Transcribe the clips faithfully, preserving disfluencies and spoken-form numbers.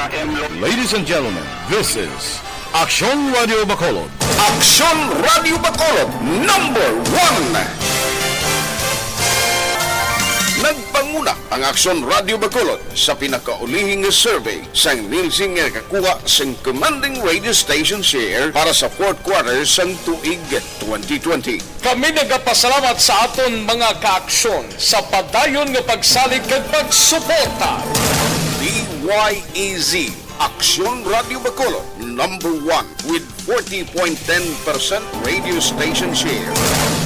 Ladies and gentlemen, this is Aksyon Radio Bacolod. Aksyon Radio Bacolod, number one. Nagpanguna ang Aksyon Radio Bacolod sa pinakaulihing nga survey sang Nielsen nga nakakuha sang commanding radio station share para sa fourth quarter sang tuig twenty twenty. Kami nagapasalamat sa aton mga kaaksyon sa padayon nga pagsalig kag pagsuporta. D Y E Z, Aksyon Radio Bacolod, number one with forty point ten percent radio station share.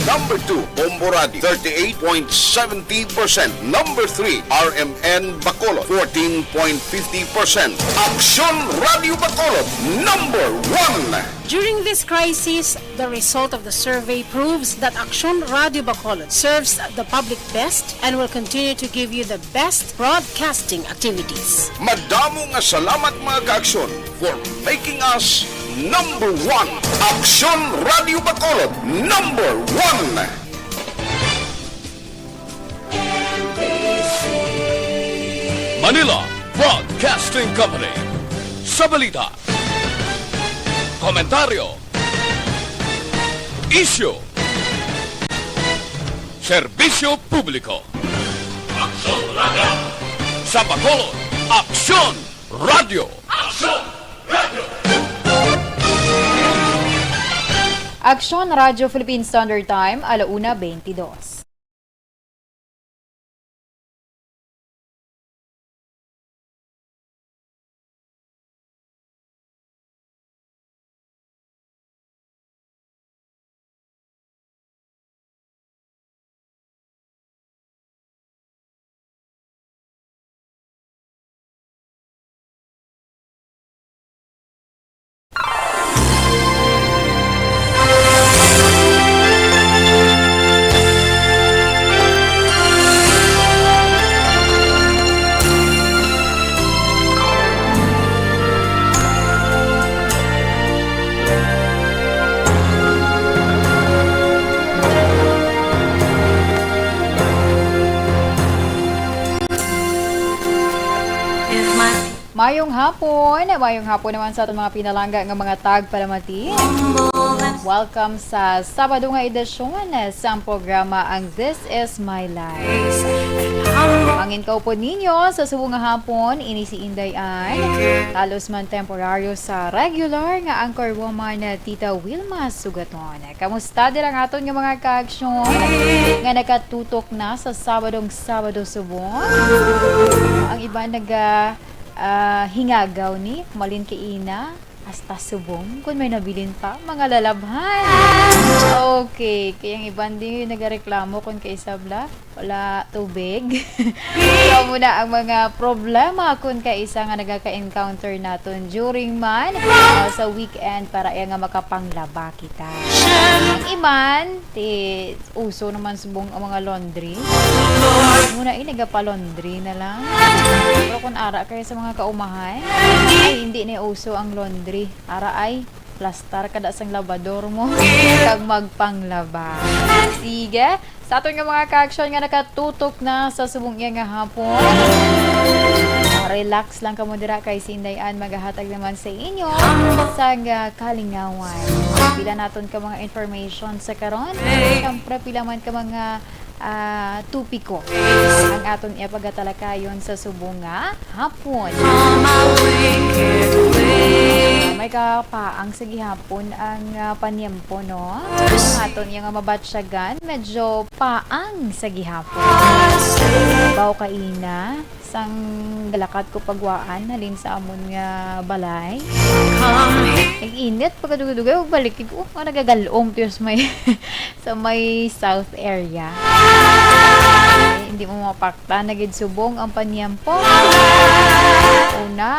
Number two, Bombo Radio, thirty-eight point seventy percent. Number three, R M N Bacolod, fourteen point fifty percent. Aksyon Radio Bacolod, number one. During this crisis, the result of the survey proves that Aksyon Radio Bacolod serves the public best and will continue to give you the best broadcasting activities. Madamo nga salamat, mga kaaksyon, for making us number one. Aksyon Radio Bacolod, number one. Manila Broadcasting Company. Sa balita, komentaryo, isyu, serbisyo publiko. Aksyon Radio. Sa Bacolod, Aksyon Radio. Aksyon Radio. Aksyon Radio Philippine Standard Time, ala una bentidós. Mayong hapon, mayong hapon naman sa aton mga pinalangga nga mga tagpalamati. Welcome sa Sabado nga edisyon sa programa ang This Is My Life. Ang inyong kaupod ninyo sa subong nga hapon, ini si Inday Ann. Talos man temporaryo sa regular nga anchor woman na Tita Wilma Sugaton. Kamusta dira ang aton nga mga kaaksyon nga nakatutok na sa Sabadong Sabado subong? Ang iban naga, ah, hingagaw ni, malin kay ina, hasta subong, kun may nabilin pa, mga lalabhan. Okay, kay ang iban di nagareklamo kun kay sabla. Wala tubig. So, amo na ang mga problema kun kaisa nga nagaka-encounter naton during man, uh, sa weekend para iya nga makapanglaba kita. Ang iban, ti uso naman subong ang mga laundry. Muna, eh, nagapa-laundry na lang. Pero kung ara kayo sa mga kaumahan, ay, hindi na uso ang laundry. Ara ay, plastar ka da sang labador mo kag magpanglaba. Sige, sa aton nga mga kaaksyon nga nakatutok na sa subong iya nga hapon, ah, relax lang kamo dira kay si Inday Ann magahatag naman sa inyo sang, ah, kalingawan. Pila naton ka mga information sa karon. Siyempre, pila man ka mga, ah, topiko ang aton iya pagatalakayon sa subong nga hapon. May kapaang sa gihapon ang, ah, panyempo, no? Ang aton iya nga mabatyagan, medyo paang sa gihapon. Baw kaina, sang galakat ko pagwaan, halin sa amon nga balay. Nag-init, pagkadugay-dugay, ug balik ko, nga nagagalong, Diyos may sa may south area. Eh, hindi mo mapakta na gid subong ang panyempo. Una,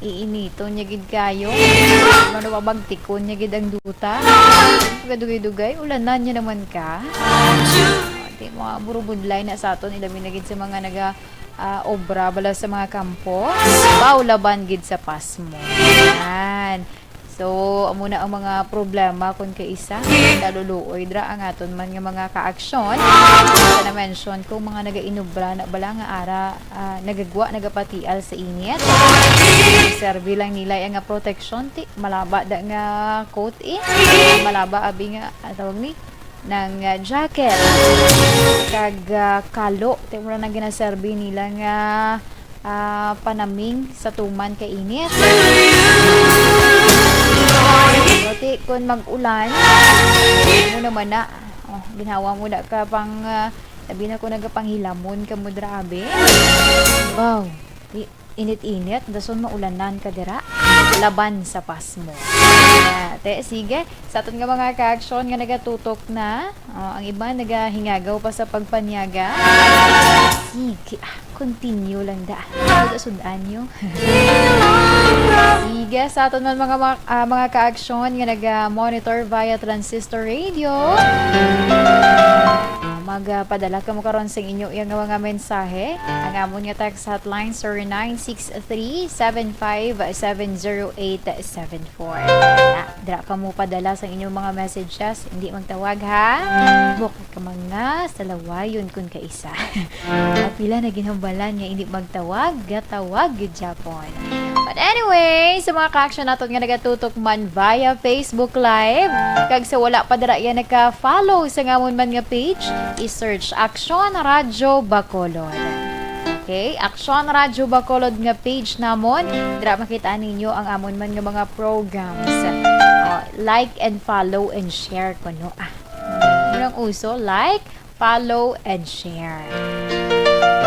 iiniton niya gid kayo. Ano, mabagtikon niya gid ang duta. Pagkadugay-dugay, ulanan niya naman ka. Di mo burubudlay na sa aton, ilabi na gid sa mga naga, ah, obra bala sa mga kampo. Baw laban gid sa pasmo. Yan. So, amo na ang mga problema kun kaisa. Kaluluoy dra ang aton man nga mga kaaksyon. Sa na-mention ko, mga nagainubra na bala nga ara, ah, nagagwa, nagapatial sa init. Serbi lang nila iya nga proteksyon, ti, malaba da nga coat, eh. Malaba abi nga, ah, tawag ni, nang, ah, jacket. Kag, ah, kalo, ti, mura na ginaserbi nila nga, ah, panaming sa tuman kay init. Pero ti, kun mag-ulan, mo naman na, oh, ginhawa mo na ka pang, ah, labi na kung nagapanghilamon ka mo dira, abi. Wow. Ti, init-init, dason maulanan ka dira. Laban sa pasmo. Ah, te, sige. Sa aton nga mga ka-aksyon nga nagatutok na, ah, ang iba nagahingagaw pa sa pagpanyaga. Sige, ah, continue lang da. Sud-, sudan nyo. Sige, sa aton man mga, mga, ah, mga ka-aksyon nga naga-monitor via transistor radio. Ah, magpadala kamo karon sa inyo iya nga mga mensahe. Ang amon nga text hotline, zero nine six three, seven five seven, zero eight seven four. Na, dira kamo padala sa inyong mga messages. Hindi magtawag, ha? Bukod ka mga salawayon kun kaisa. Ang pila na ginhambalan nga hindi magtawag, gatawag gyud gyapon. But anyway, sa mga ka-aksyon naton nga nagatutok man via Facebook Live, kag sa wala pa dira yan naka-follow sa ngamon man nga page, i-search Aksyon Radyo Bacolod. Okay, Aksyon Radyo Bacolod nga page namon. Dira makita ninyo ang amon man nga mga programs. Oh, like and follow and share kuno. Ah, murang uso, like, follow, and share.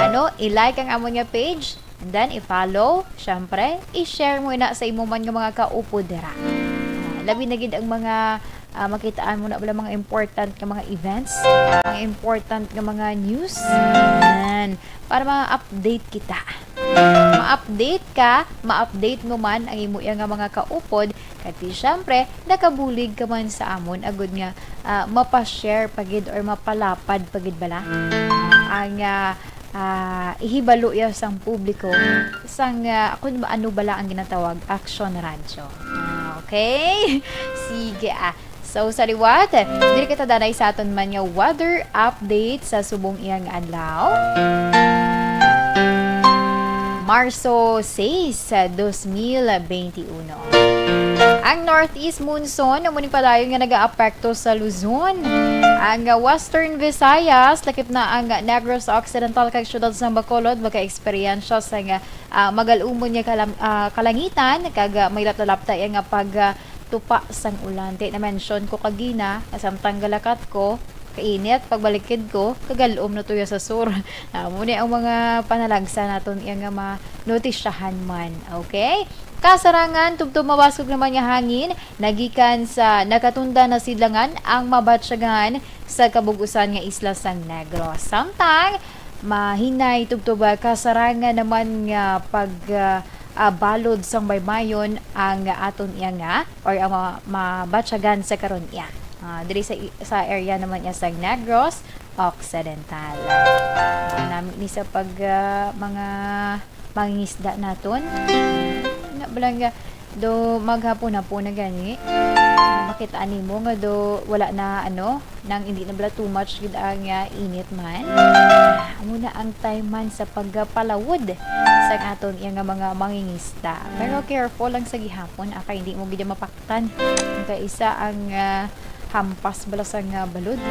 Ano, i-like ang amon nga page, and then i-follow, syempre, i-share mo na sa imo man nga mga kaupod dira. Ah, labi na gid ang mga, ah, makitaan mo na bala mga important nga mga events, mga important nga mga news. Yan. Para ma-update kita. Ma-update ka, ma-update mo man ang imo iya nga mga kaupod, kag ti, syempre, nakabulig ka man sa amon agud nga, ah, mapa-share pa gid or mapalapad pa gid bala ang, ah, ah, ihibalo iya sang publiko sang, ah, kun ano bala ang ginatawag Aksyon Radyo. Ah, okay? Sige, ah. So, sa liwat, diri kita danay sa aton man nga weather update sa subong iyang adlaw. Marso sais, dos mil benti uno. Ang northeast monsoon amo ni padayon nga nagaapekto sa Luzon. Ang Western Visayas, lakip na ang Negros Occidental kag siyudad sang Bacolod, maka-eksperyensya sang, ah, magal-umon nga kalam-, ah, kalangitan kag, ah, may lapta-lapta iya nga pag, ah, tupa sang ulan. Ti na-mention ko kagina, nga samtang galakat ko, kainit, pagbalikid ko, kagal-om na tuya sa sur. Amo ni ang mga panalagsa naton iya nga manotisyahan man. Okay? Kasarangan, tubtob mabaskog naman nga hangin, nagikan sa nakatundan na sidlangan ang mabatyagan sa kabug-usan nga isla sang Negros. Samtang, mahinay tubtob kasarangan naman nga pag, ah, ah, balod sang baybayon ang aton iya nga or ang ma-, mabatyagan sa karon iya. Ah, diri sa i-, sa area naman iya sa Negros Occidental. Ah, nami ni sa pag, ah, mga mangingisda naton. Na bala nga, do maghapon-hapon na gani. Makita nimo nga do wala na, ano, nang hindi na bala too much gid ang, ah, init man. Amo na ang time man sa pagpalawod sa aton iya nga mga mangingisda. Pero careful lang sa gihapon, ah, kay hindi mo gid mapaktan. Ang kaisa ang, ah, hampas bala sang, ah, balod.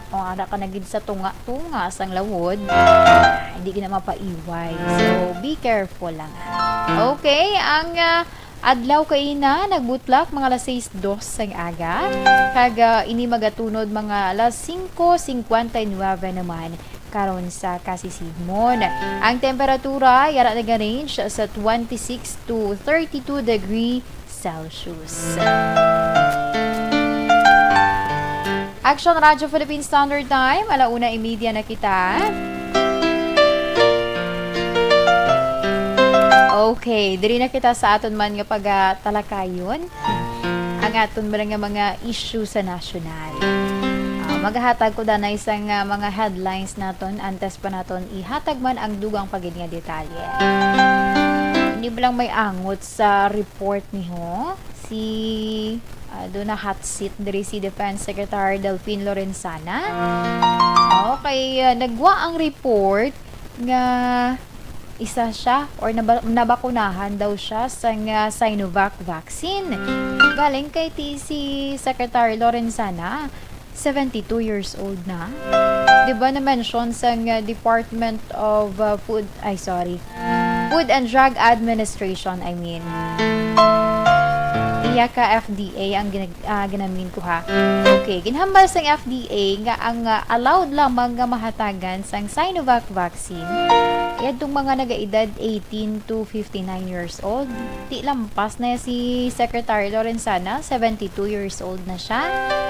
O, ara ka na gid sa tunga-tunga sang lawod, ah, hindi gid na mapaiway. So, be careful lang, ah. Okay, ang, ah, adlaw kaina nagbutlak mga alas sais dos sang aga, kag, ah, ini magatunod mga alas singko singkwenta y nuwebe naman karon sa kasisigmon. Ang temperatura yara naga-range sa twenty-six to thirty-two degree Celsius. Action Radio Philippine Standard Time, ala una y media na kita. Okay, diri na kita sa aton man nga pagatalakayon ang aton man nga mga issue sa nasyonal. Ah, maghatag ko danay sang, ah, mga headlines naton antes pa naton ihatag man ang dugang pa gid nga detalye. Hindi ba lang may angot sa report niho? Si, ah, do na hot seat diri si Defense Secretary Delfin Lorenzana. Okay, ah, nagwa ang report nga isa siya or naba-, nabakunahan daw siya sang, ah, Sinovac vaccine. Galing kay ti-, si Secretary Lorenzana, seventy-two years old na. Di ba na-mention sang, ah, Department of, ah, Food, ay, sorry, Food and Drug Administration, I mean. Iya ka F D A ang ginag-, ah, ginamin ko, ha. Okay, ginhambal sang F D A nga ang, ah, allowed lamang nga mahatagan sang Sinovac vaccine yadtong mga nagaedad eighteen to fifty-nine years old. Ti lampas na si Secretary Lorenzana, seventy-two years old na siya.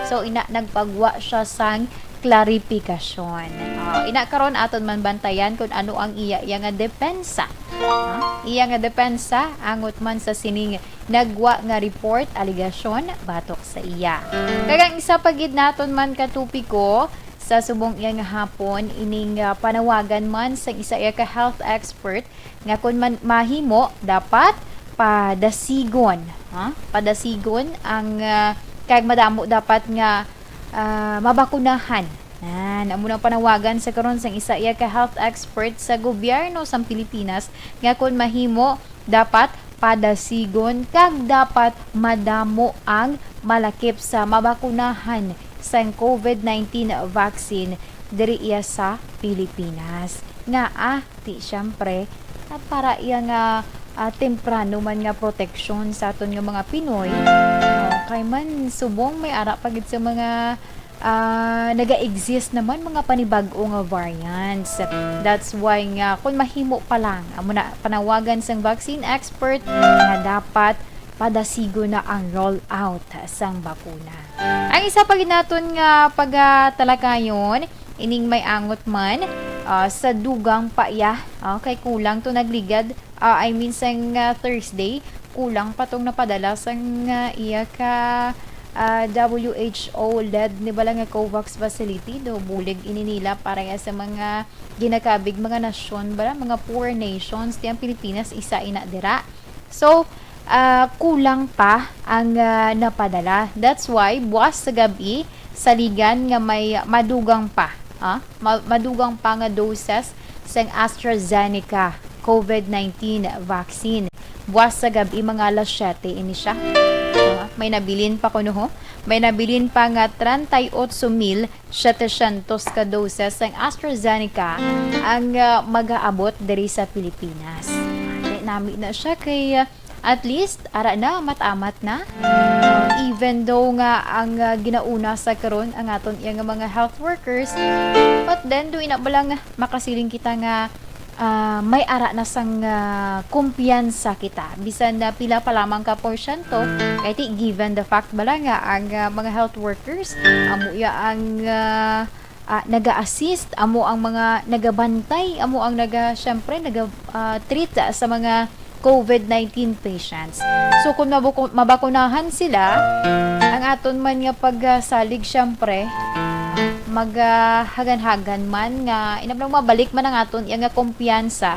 So, ina, nagpagwa siya sang klarifikasyon. Ah, ina, karon aton man bantayan kung ano ang iya, iya nga depensa. Ah, iya nga depensa, angot man sa sining nagwa nga report, alegasyon, batok sa iya. Kag ang isa pa gid naton man ka topiko, sa subong iya nga hapon, ining, ah, panawagan man sang isa iya ka health expert nga kun man mahimo, dapat padasigon, ha? Padasigon ang, ah, kag madamo dapat nga, ah, mabakunahan. Nan, amo nang panawagan sa karon sang isa iya ka health expert sa gobyerno sang Pilipinas nga kun mahimo, dapat padasigon kag dapat madamo ang malakip sa mabakunahan sang COVID nineteen vaccine diri iya sa Pilipinas. Ngaa, ti siyempre, ah, para iya nga, ah, temprano man nga proteksyon sa aton nga mga Pinoy, ah, kay man subong may ara pa gid sa mga, ah, naga-exist naman mga panibag-o nga variants. That's why nga, kung mahimo pa lang, amo na, panawagan sang vaccine expert nga dapat padasigon na ang rollout sang bakuna. Ang isa pa gid naton nga pagatalakayon, ining may angot man, ah, sa dugang pa iya, ah, kay kulang to nagligad, ah, I mean, sang, ah, Thursday, kulang pa tong napadala sang, ah, iya ka, ah, W H O-led ni bala nga COVAX facility. Do bulig ini nila para ya sa mga ginakabig mga nasyon, bala, mga poor nations. Ti ang Pilipinas, isa ina dira. So, ah, kulang pa ang, ah, napadala. That's why, buwas sa gab-i, saligan nga may madugang pa, ah, ma-, madugang pa nga doses sang AstraZeneca COVID nineteen vaccine. Buwas sa gab-i, mga alas siyete ini siya. Ah, may nabilin pa kuno, ho. May nabilin pa nga treinta y ocho mil setecientos ka doses sang AstraZeneca ang, ah, magaabot diri sa Pilipinas. Kay nami na siya kay, ah, at least, ara na, mat-amat na. Even though nga ang, ah, ginauna sa karon ang aton iya nga mga health workers, but then, do ina ba lang makasiling kita nga, ah, may ara na sang, ah, kumpiyansa kita. Bisan na pila pa lamang ka porsyento, kay ti, given the fact bala nga ang, ah, mga health workers, amo ya ang, ah, ah, naga-assist, amo ang mga nagabantay, amo ang naga-, syempre, naga-, ah, treat sa mga COVID nineteen patients. So, kung mabuku-, mabakunahan sila, ang aton man nga pagsalig, syempre, magahagan-hagan man nga, inablang mabalik man ang aton iya nga kumpiyansa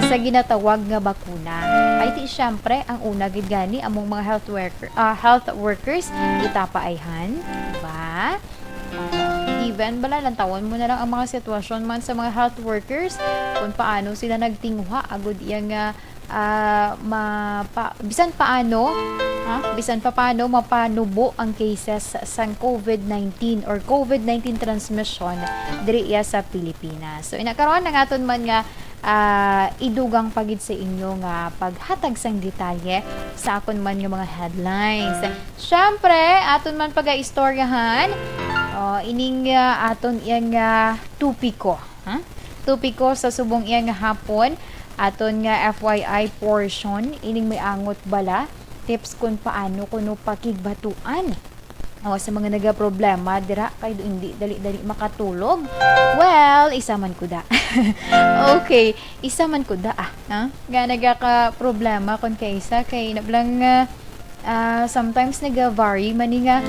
sa ginatawag nga bakuna. Ay, ti, syempre, ang una gid gani, among mga health worker, ah, health workers, itapaayhan, diba? Even bala, lantawon mo na lang ang mga sitwasyon man sa mga health workers, kung paano sila nagtinguha agud iya nga, ah, mapa-, bisan paano, ha? Bisan pa paano mapanubo ang cases sang COVID nineteen or COVID nineteen transmission diri iya sa Pilipinas. So, ina karon ang aton man nga, ah, idugang pa gid sa inyo nga paghatag sang detalye sa akon man nga mga headlines. Siyempre, aton man pagaistoryahan, oh, ining, ah, aton iya nga topiko, ha? Topiko sa subong iya nga hapon, aton nga F Y I portion, ining may angot bala, tips kung paano kuno pakigbatuan. Oh, sa mga nagaproblema dira, kay hindi dali-dali makatulog. Well, isa man ko da. Okay, isa man ko da, ah, ha? Nga nagaka-problema kon kaisa, kay nablang, ah, ah, sometimes naga-vary man ni nga,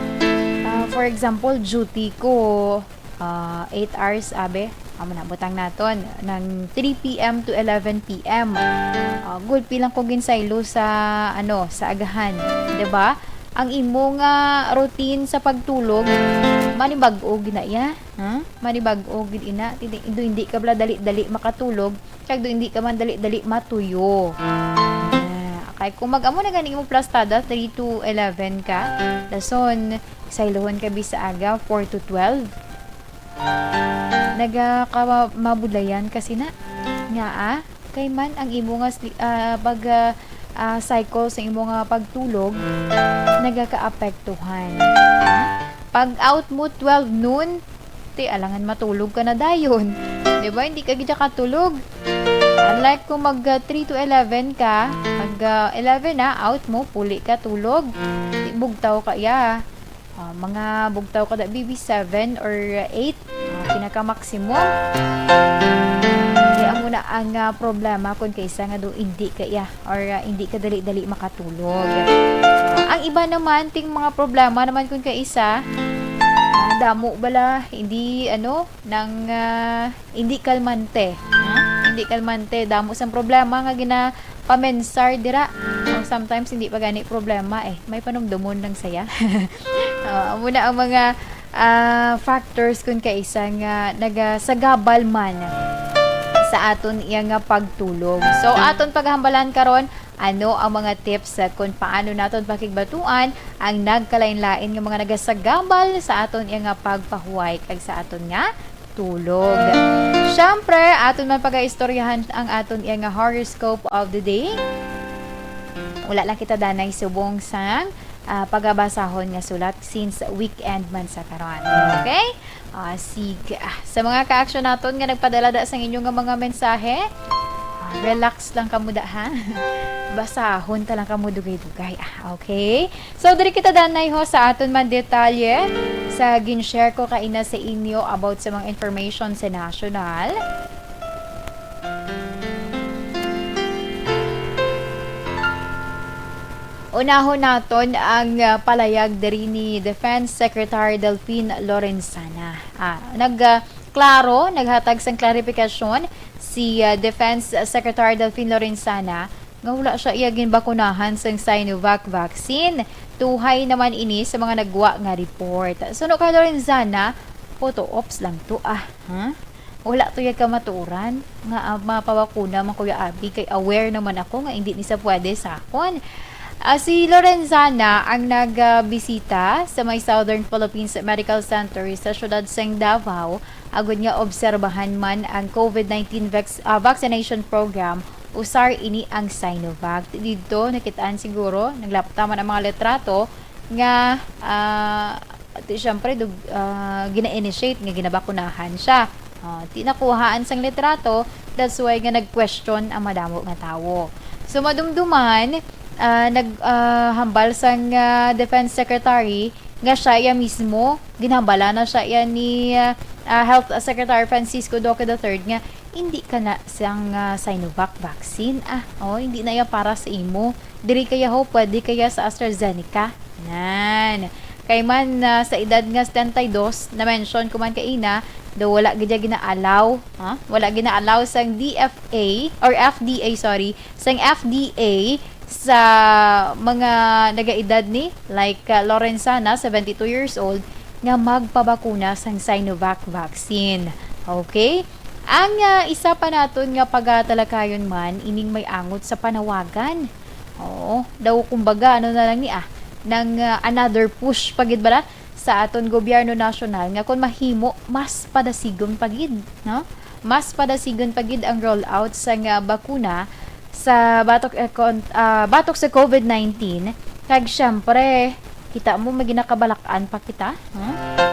ah, for example, duty ko, ah, eight hours, abi. Amo na, butang naton, nang three P M to eleven P M. Ah, gulpi lang ko ginsaylo sa, ano, sa agahan, di ba? Ang imo nga routine sa pagtulog, manibag-o gid na iya, ha? Manibag-o gid ina. Hindi, hindi ka bala dali-dali makatulog, kag do hindi ka man dali-dali matuyo. Ah, kay kung mag-amo na gani imong plastada, three to eleven ka, dason, saylohon ka bi sa aga, four to twelve. Naga-, ka-, mabudlayan ka sina. Nga, ah, kay man ang imo nga sli-, ah, pag, ah, ah, cycle sa imo nga pagtulog, nagakaapektuhan. Pag out mo twelve noon, ti, alangan matulog ka na dayon. Di ba? Hindi ka gid katulog. Unlike kung mag, ah, three to eleven ka, mag, ah, eleven na, out mo, puli ka, tulog. Di, bugtaw ka, ya. Ah, mga bugtaw ka da, bibi, seven or eight, ah, pinaka-maximum. Kaya amo na ang, ah, problema kung kaisa nga do hindi ka iya or, ah, hindi ka dali-dali makatulog. Ah, ang iba naman, ting mga problema naman kung kaisa, ah, damo bala, hindi, ano, nang, ah, hindi kalmante. Ha? Hindi kalmante. Damo sang problema nga ginapamensar dira. O sometimes, hindi pa gani problema eh. May panumdumon lang saya. Ah, amo na ang mga, ah, factors kung kaisa nga nagasagabal man sa aton iya nga pagtulog. So, aton paghambalan karon, ano ang mga tips, ah, kung paano naton pakigbatuan ang nagkalain-lain nga mga nagasagabal sa aton iya nga pagpahuway kag sa aton nga tulog. Siyempre, aton man pagaistoryahan ang aton iya nga horoscope of the day. Wala lang kita danay subong sang, ah, pagabasahon nga sulat since weekend man sa karon. Okay? Ah, sige. Ah, sa mga ka-action naton nga nagpadala da sang inyo nga mga mensahe, ah, relax lang kamo da, ha? Basahon ta lang kamo dugay-dugay. Ah, okay? So, diri kita danay ho sa aton man detalye sa gin-share ko kaina sa inyo about sa mga information sa national. Unahon naton ang, ah, palayag diri ni Defense Secretary Delfin Lorenzana. Ah, nag, ah, klaro, naghatag sang klarifikasyon si, ah, Defense Secretary Delfin Lorenzana nga wala siya iya ginbakunahan sang Sinovac vaccine. Tuhay naman ini sa mga nagwa nga report. Suno kay Lorenzana, photo ops lang to, ah, ha? Wala to iya kamatuoran nga, ah, mapabakuna man, Kuya Abi, kay aware naman ako nga hindi ni sa pwede sa akon. Ah, si Lorenzana ang nagbisita sa may Southern Philippines Medical Center sa siyudad sang Davao, agud nga obserbahan man ang COVID nineteen vac-, ah, vaccination program, usar ini ang Sinovac. Didto, nakitaan siguro, naglapta man ang mga litrato nga, ah, ti, syempre, dug-, ah, gina-initiate nga ginabakunahan siya. Ah, ti nakuhaan sang litrato, that's why nga nag-question ang madamo nga tawo. So, madumduman, ah, nag-, ah, hambal sang, ah, Defense Secretary nga siya iya mismo, ginhambala na siya iya ni, ah, ah, Health Secretary Francisco Duque the third nga hindi ka na sang, ah, Sinovac vaccine. Ah, oh, hindi na iya para sa imo. Diri kaya ho, pwede kaya sa AstraZeneca? Nan. Kay man, ah, sa edad nga setenta y dos, na-mention ko man kaina, daw wala gid gina-allow, ha? Wala gina-allow sang D F A or F D A, sorry, sang F D A sa mga nagaedad ni, like, ah, Lorenzana, seventy-two years old, nga magpabakuna sang Sinovac vaccine. Okay? Ang, ah, isa pa naton nga pagatalakayon man, ining may angot sa panawagan. Oo, daw kumbaga, ano na lang ni, ah, nang, ah, another push pa gid bala sa aton gobyerno nasyonal nga kung mahimo, mas padasigon pa gid, no? Mas padasigon pa gid ang rollout sang, ah, bakuna sa batok, eh, kon-, ah, batok sa COVID nineteen. Kag syempre, kita mo, may ginakabalak-an pa kita, ha?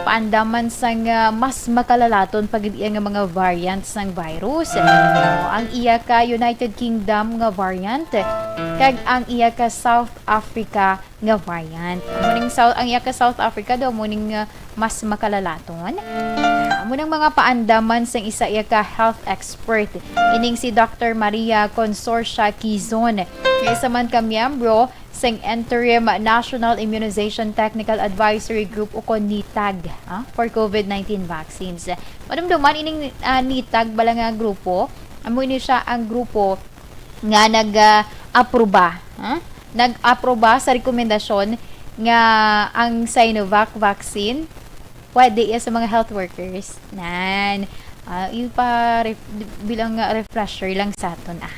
Paandaman sang, ah, mas makalalaton pa gid iya nga mga variants sang virus. Ang iya ka United Kingdom nga variant, kag ang iya ka South Africa nga variant. Amo ning South, ang iya ka South Africa daw, amo ning, ah, mas makalalaton. Amo nang mga paandaman sang isa iya ka health expert, ining si Doctor Maria Consorcia Quizon, nga isa man ka miyembro sang Interim National Immunization Technical Advisory Group, ukon NITAG, ah, for COVID nineteen vaccines. Madumduman ining, ah, NITAG bala nga grupo, amo ini siya ang grupo nga nag, ah, aproba, ha? Nag-aproba sa rekomendasyon nga ang Sinovac vaccine pwede iya sa mga health workers. Nan, ah, ipa-, bilang, ah, refresher lang sa aton, ah.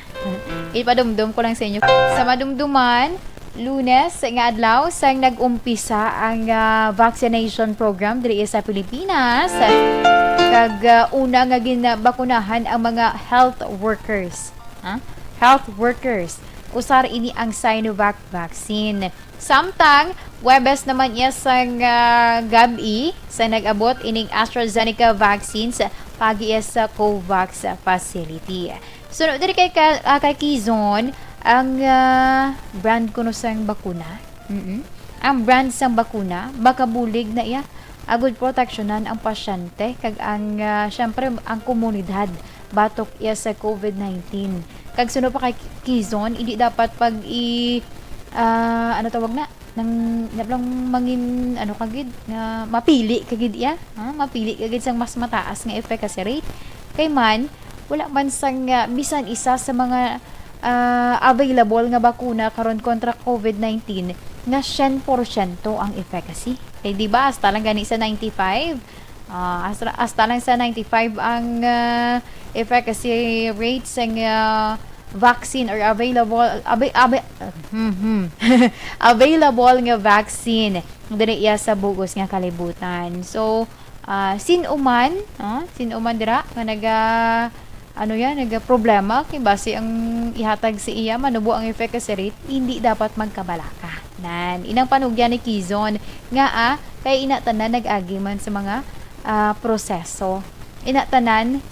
Ipadumdum ko lang sa inyo. Sa madumduman, Lunes nga adlaw sang nag-umpisa ang, ah, vaccination program diri sa Pilipinas. Kag, ah, una nga ginbakunahan ang mga health workers. Ha? Health workers. Usar ini ang Sinovac vaccine. Samtang, Huwebes naman iya sang, ah, gab-i sa nag-abot ining AstraZeneca vaccine sa pagi iya sa COVAX facility. Sunod diri kay ka-, ah, kay Quezon, ang, ah, brand kuno sang bakuna. Mm-mm. Ang brand sang bakuna, makabulig na iya. Agud proteksyonan ang pasyente kag ang, ah, syempre, ang komunidad batok iya sa COVID nineteen. Kag suno pa kay Quezon, hindi dapat pag i-, ah, ano tawag na? Nang, na lang mangin, ano ka gid, nga mapili ka gid iya, ha? Mapili ka gid sang mas mataas nga efficacy rate. Kay man, wala man sang, ah, bisan isa sa mga, ah, available nga bakuna karon kontra COVID nineteen nga syen porsyento ang efficacy. Kay di ba, hasta lang gani sa ninety-five, ah, hasta, hasta lang sa ninety-five ang, ah, efficacy rate sang, ah, vaccine or available, abi-, abi-, hmm, hmm. Available nga vaccine diri iya sa bug-os nga kalibutan. So, ah, sin-o man, ah, sin-o man dira nga naga-, ano yan, nagaproblema kay basi ang ihatag sa iya manubo ang efficacy rate, hindi dapat magkabalaka. Nan, inang panugyan ni Quezon nga, ah, kay ina tanan nag-agi man sa mga, ah, proseso. Ina tanan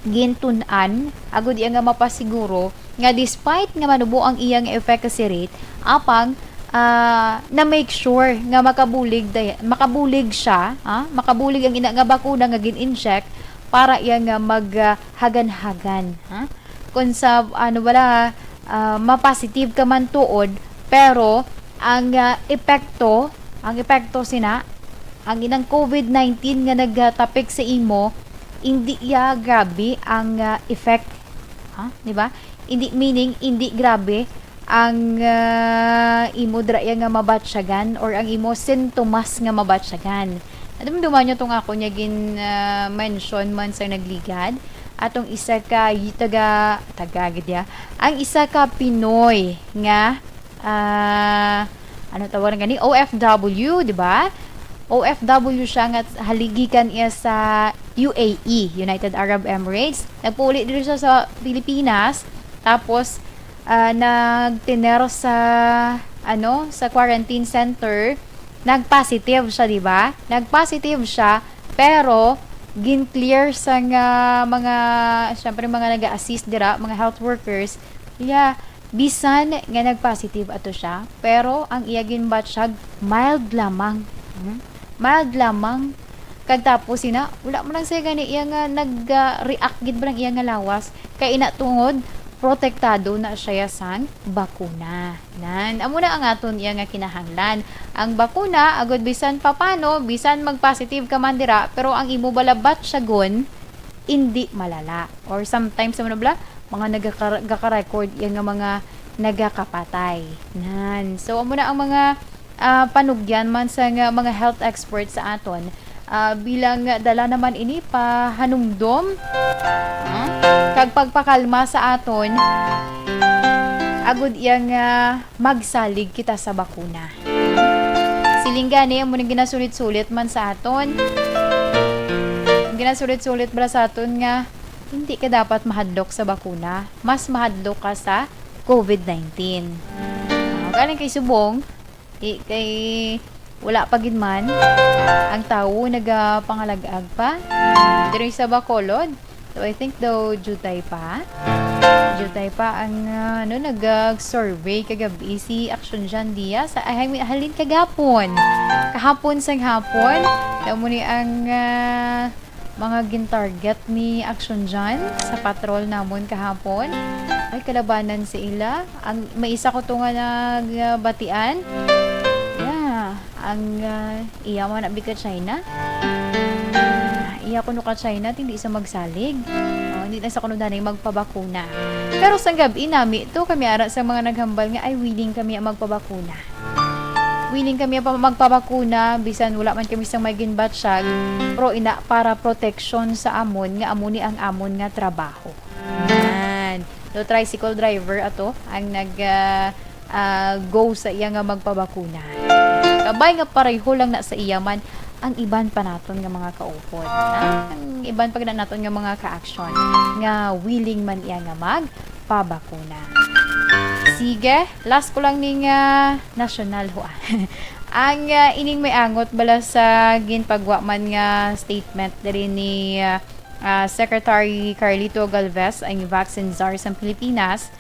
gintun-an agud iya nga mapasiguro nga despite nga manubo ang iya nga efficacy rate, apang, ah, na-make sure nga makabulig day-, makabulig siya, ah, makabulig ang ina nga bakuna nga gin-inject para iya nga mag, ah, hagan-hagan, ha? Kung sa, ano, wala, ah, ma-positive ka man tuod, pero ang, ah, epekto, ang epekto sina, ang inang COVID nineteen nga nagtapik sa imo, hindi iya grabe ang, ah, effect. Ha? Di ba? Hindi, meaning, hindi grabe ang, ah, imo dira iya nga mabatyagan or ang imo sintomas nga mabatyagan. Nadumduman niyo tong ako niya gin, ah, mention man sa nagligad. Atong isa ka y-, taga, taga gid ya. Ang isa ka Pinoy nga, ah, ano tawag na gani? O F W, di ba? O F W siya nga haligi kan iya sa U A E, United Arab Emirates. Nagpauli diri siya sa Pilipinas, tapos, ah, nagtener sa, ano, sa quarantine center. Nag-positive siya, di ba? Nag-positive siya, pero gin-clear sa nga mga, syempre, mga nag-a-assist dira, mga health workers, iya, bisan nga nag-positive ato siya, pero ang iya ginbatyag mild lamang. Hmm? Mild lamang. Kag tapos sina, wala man lang siya gani iya nga nag-react gid ba lang iya nga lawas. Kay ina tungod, protektado na siya sang bakuna. Nan, amo na ang aton iya nga kinahanglan. Ang bakuna, agud bisan papano, bisan mag-positive ka man dira, pero ang imo bala batyagon, indi malala. Or sometimes, ano bala, mga nagaka-, gaka-record iya nga mga nagakapatay. Nan. So, amo na ang mga, ah, panugyan man sa nga mga health experts sa aton. Ah, bilang dala naman ini pahanumdom, ah, kag pagpakalma sa aton, agud iya nga magsalig kita sa bakuna. Siling gani, amo ning ginasulit-sulit man sa aton. Ang ginasulit-sulit bala sa aton nga hindi ka dapat mahadlok sa bakuna. Mas mahadlok ka sa COVID nineteen. Ah, galing kay subong, i-, kay wala pa gid man ang tawo nagapangalag-ag pa diri sa Bacolod. So, I think daw jutay pa. Jutay pa ang, ah, ano, nag-survey kagabi si Action John Diaz. Ay, I mean, halin kagapon. Kahapon sang hapon, amo ni ang, ah, mga gin-target ni Action John sa patrol namon kahapon. Ay, kalabanan sa ila. Ang, may isa ko to nga nagbatian. Yeah, ang, ah, iya man abi ka China. Iya kuno ka China, hindi sa magsalig. Oh, hindi na sa kuno danay magpabakuna. Pero sang gab-i nami to, kami ara sa mga naghambal nga, "Ay, willing kami ang magpabakuna." Willing kami pa magpabakuna, bisan wala man kami sang may ginbatyag, pero ina para proteksyon sa amon, nga amo ni ang amon nga trabaho. Yan. Do tricycle driver ato ang nag, ah, ah, go sa iya nga magpabakuna. Kabay nga pareho lang na sa iya man ang iban pa naton nga mga kaupod, ha? Ang iban pa na naton nga mga ka-action nga willing man iya nga magpabakuna. Sige, last ko lang ning, ah, nasyonal ho, ah. Ang, ah, ining may angot bala sa ginpagwa man nga statement diri ni, ah, ah, Secretary Carlito Galvez, ang vaccine czar sa Pilipinas,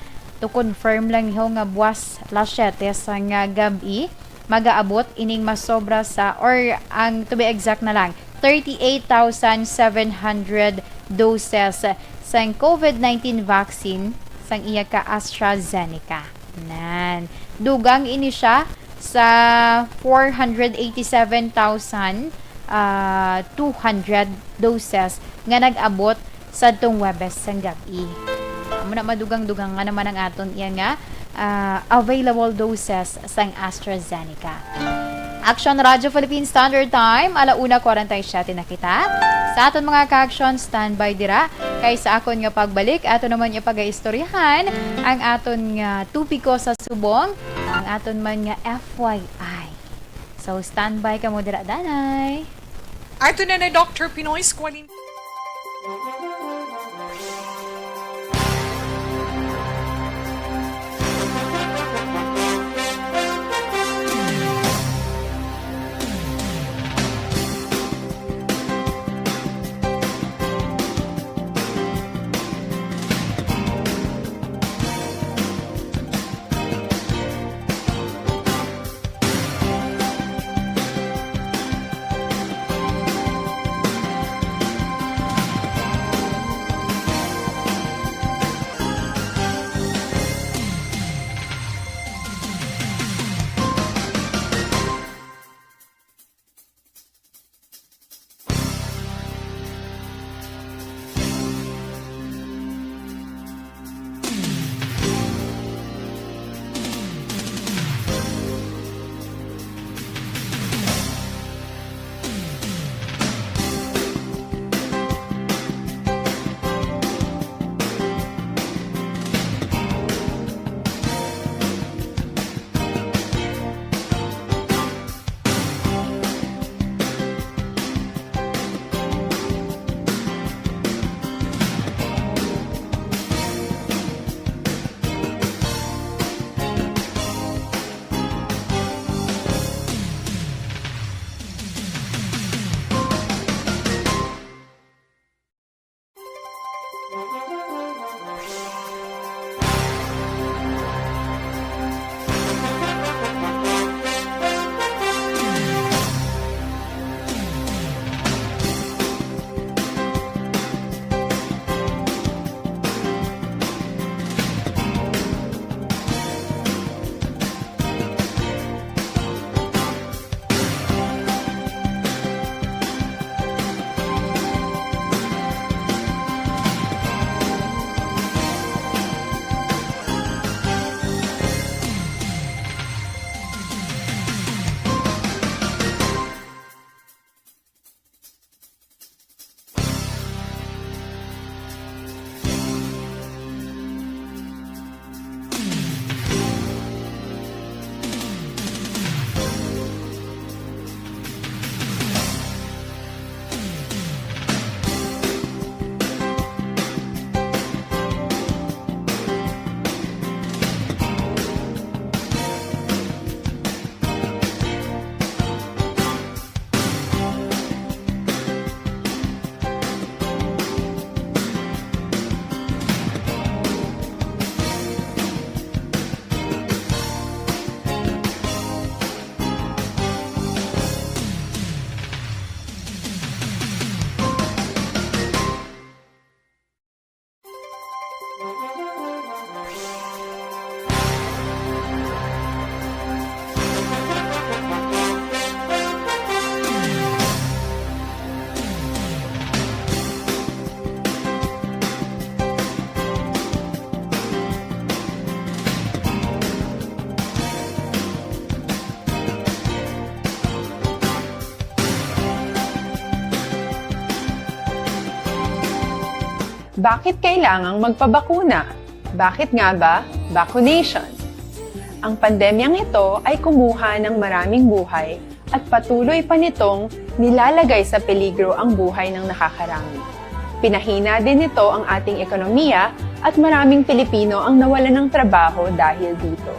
to confirm lang niho nga buwas las siyete sa nga gab-i, magaabot ining masobra sa, or ang, to be exact na lang, thirty-eight thousand seven hundred doses sang COVID nineteen vaccine sang iya ka AstraZeneca. Nan, dugang ini siya sa four hundred eighty-seven thousand, ah, two hundred doses nga nag-abot sadtong Huwebes sang gab-i. Amo na, madugang-dugang nga naman ang aton iya nga, ah, available doses sang AstraZeneca. Action Radio Philippine Standard Time, ala una kwarenta y siyete na kita. Sa aton mga ka-action, standby dira. Kay sa akon nga pagbalik, ato naman nga pagaistoryahan ang aton nga topiko sa subong, ang aton man nga F Y I. So, standby kamo dira, danay. Ato na na, Doctor Pinoy Squalin. Bakit kailangang magpabakuna? Bakit nga ba vaccination? Ang pandemyang ito ay kumuha ng maraming buhay at patuloy pa nitong nilalagay sa peligro ang buhay ng nakakarami. Pinahina din nito ang ating ekonomiya at maraming Pilipino ang nawalan ng trabaho dahil dito.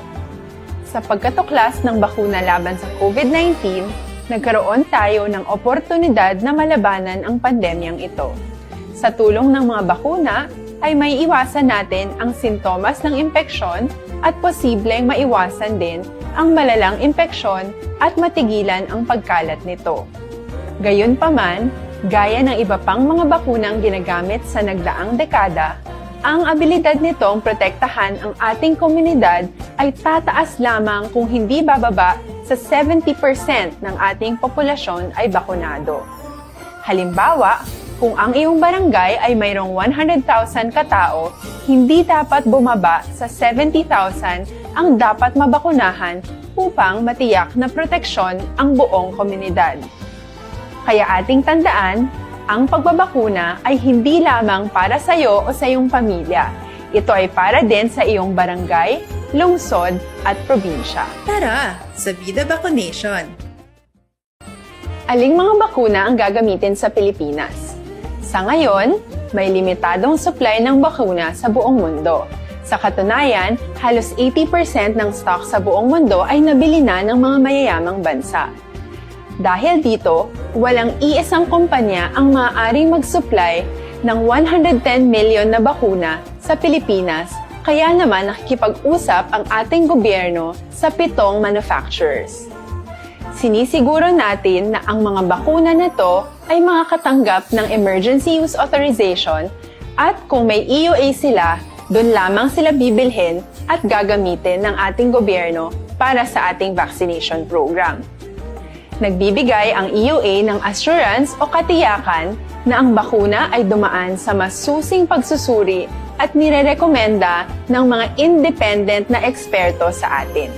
Sa pagkatuklas ng bakuna laban sa COVID nineteen, nagkaroon tayo ng oportunidad na malabanan ang pandemyang ito. Sa tulong ng mga bakuna, ay maiiwasan natin ang sintomas ng impeksyon at posibleng maiwasan din ang malalang impeksyon at matigilan ang pagkalat nito. Gayunpaman, gaya ng iba pang mga bakunang ginagamit sa nagdaang dekada, ang abilidad nitong protektahan ang ating komunidad ay tataas lamang kung hindi bababa sa seventy percent ng ating populasyon ay bakunado. Halimbawa, kung ang iyong barangay ay mayroong one hundred thousand katao, hindi dapat bumaba sa seventy thousand ang dapat mabakunahan upang matiyak na proteksyon ang buong komunidad. Kaya ating tandaan, ang pagbabakuna ay hindi lamang para sa iyo o sa iyong pamilya. Ito ay para din sa iyong barangay, lungsod, at probinsya. Tara, sa Vida Vaccination! Aling mga bakuna ang gagamitin sa Pilipinas? Sa ngayon, may limitadong supply ng bakuna sa buong mundo. Sa katunayan, halos eighty percent ng stock sa buong mundo ay nabili na ng mga mayayamang bansa. Dahil dito, walang iisang kumpanya ang maaaring mag-supply ng one hundred ten million na bakuna sa Pilipinas, kaya naman nakikipag-usap ang ating gobyerno sa pitong manufacturers. Sinisiguro natin na ang mga bakuna na to ay makakatanggap ng emergency use authorization at kung may E U A sila, doon lamang sila bibilhin at gagamitin ng ating gobyerno para sa ating vaccination program. Nagbibigay ang E U A ng assurance o katiyakan na ang bakuna ay dumaan sa masusing pagsusuri at nirerekomenda ng mga independent na eksperto sa atin.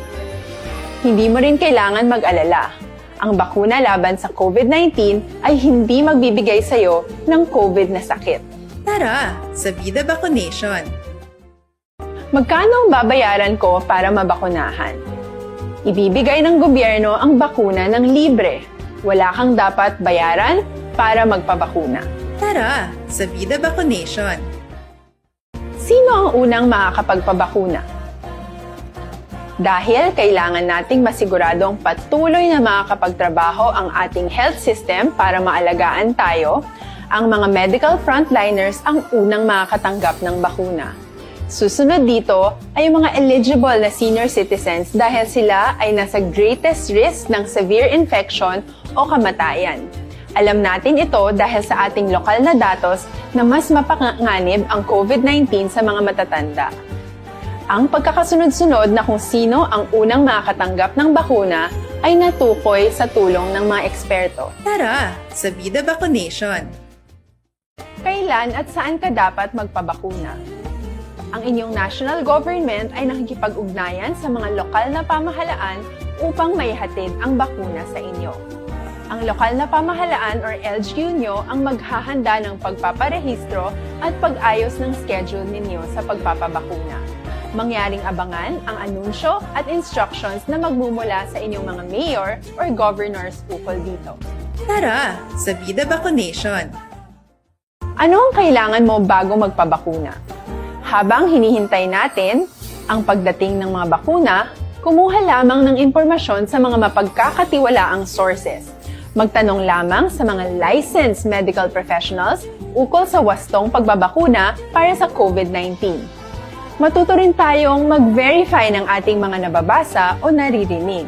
Hindi mo rin kailangan mag-alala. Ang bakuna laban sa COVID nineteen ay hindi magbibigay sa iyo ng COVID na sakit. Tara, sa Vida Vaccination! Magkano ang babayaran ko para mabakunahan? Ibibigay ng gobyerno ang bakuna ng libre. Wala kang dapat bayaran para magpabakuna. Tara, sa Vida Vaccination! Sino ang unang makakapagpabakuna? Dahil kailangan nating masiguradong patuloy na makakapagtrabaho ang ating health system para maalagaan tayo, ang mga medical frontliners ang unang makakatanggap ng bakuna. Susunod dito ay ang mga eligible na senior citizens dahil sila ay nasa greatest risk ng severe infection o kamatayan. Alam natin ito dahil sa ating lokal na datos na mas mapanganib ang COVID nineteen sa mga matatanda. Ang pagkakasunod-sunod na kung sino ang unang makakatanggap ng bakuna ay natukoy sa tulong ng mga eksperto. Tara, sa Vida Vaccination! Kailan at saan ka dapat magpabakuna? Ang inyong national government ay nakikipag-ugnayan sa mga lokal na pamahalaan upang maihatid ang bakuna sa inyo. Ang lokal na pamahalaan or L G U nyo ang maghahanda ng pagpaparehistro at pag-ayos ng schedule ninyo sa pagpapabakuna. Mangyaring abangan ang anunsyo at instructions na magmumula sa inyong mga mayor or governors ukol dito. Tara, sa Vida Vaccination! Ano ang kailangan mo bago magpabakuna? Habang hinihintay natin ang pagdating ng mga bakuna, kumuha lamang ng impormasyon sa mga mapagkakatiwalaang sources. Magtanong lamang sa mga licensed medical professionals ukol sa wastong pagbabakuna para sa COVID nineteen. Matuto rin tayong mag-verify ng ating mga nababasa o naririnig.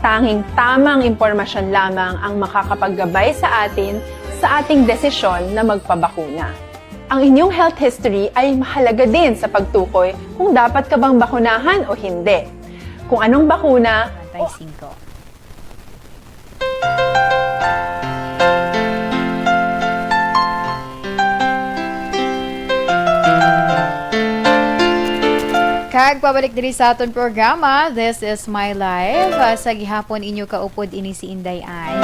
Tanging tamang impormasyon lamang ang makakapaggabay sa atin sa ating desisyon na magpabakuna. Ang inyong health history ay mahalaga din sa pagtukoy kung dapat ka bang bakunahan o hindi. Kung anong bakuna, Bantay singko. Nagbabalik diri sa aton programa, This is My Life. Ah, sa gihapon, inyo kaupod ini si Inday Ann.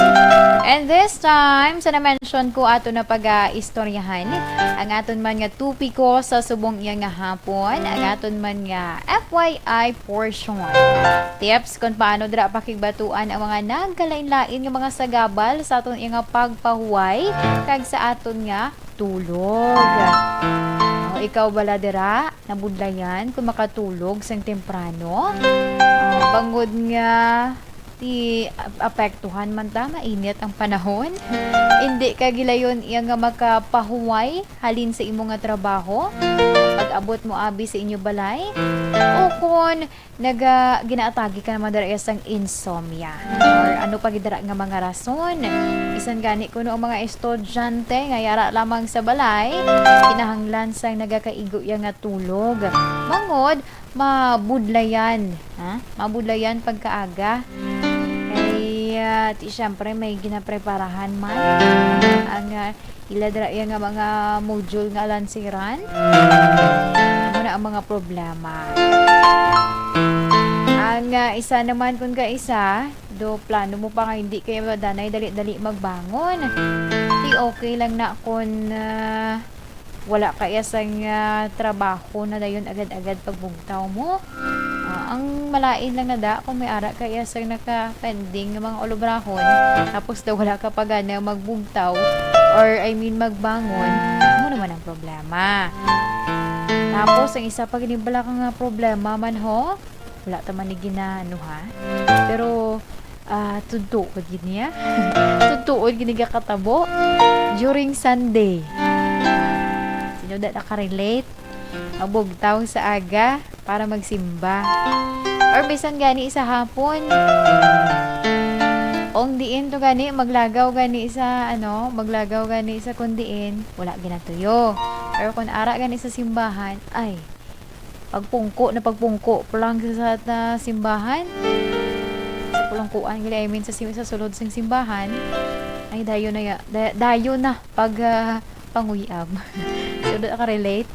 And this time, sa na-mention ko, ato na pag-istoryahan ang aton man nga topiko sa subong iya nga hapon, ang aton man nga F Y I portion. Tips kung paano dira pakigbatuan ang mga nagkalain-lain nga mga sagabal sa aton iya nga pagpahuway kag sa aton nga tulog. O, ikaw bala dira, nabudlayan kung makatulog sang temprano? Ah, bangod nga ti apektuhan man ta, mainit ang panahon. Hindi ka gilayon iya nga makapahuway halin sa imo nga trabaho, pag-abot mo abi sa inyo balay, o kon naga-, ginaatake ka naman dira iya sang insomnia, or ano pa gid dira nga mga rason. Bisan gani kuno ang mga estudyante nga yara lamang sa balay, kinahanglan sang nagakaigo iya nga tulog. Bangod, mabudlayan, ha? Mabudlayan pagkaaga. Kay, ah, ti, syempre, may ginapreparahan man ang, ah, ila dira iya nga mga module nga alansiran. Amo na ang mga problema. Ang, ah, isa naman, kun kaisa, do plano mo pa nga hindi kayo danay dali-dali magbangon. Di okay lang na kun, ah, wala ka iya sang, ah, trabaho na dayon agad-agad pagbugtaw mo. Ah, ang malain lang na da kung may ara ka iya sang naka-pending nga mga ulobrahon, tapos daw wala ka pa gana magbugtaw, or I mean magbangon, mo naman ang problema. Tapos, ang isa pa gid bala ka nga problema man ho, wala ta man ni ginaano, ha? Pero, ah, tudtuon gid niya. Tudtuon gid niya katabo during Sunday. Sino da nakarelate? Mabugtaw sa aga para magsimba. Or bisan gani sa hapon. Ong diin to gani, maglagaw gani sa, ano, maglagaw gani sa kun diin, wala ginatuyo. Pero kung ara gani sa simbahan, ay, pagpungko na pagpungko pa lang sa, sa simbahan. Sa pulangkuan, gali, I mean, sa sim-, sa sulod sing simbahan, ay, dayon na ya-, da-, dayon na pag, ah, panguyab. So, do ka relate?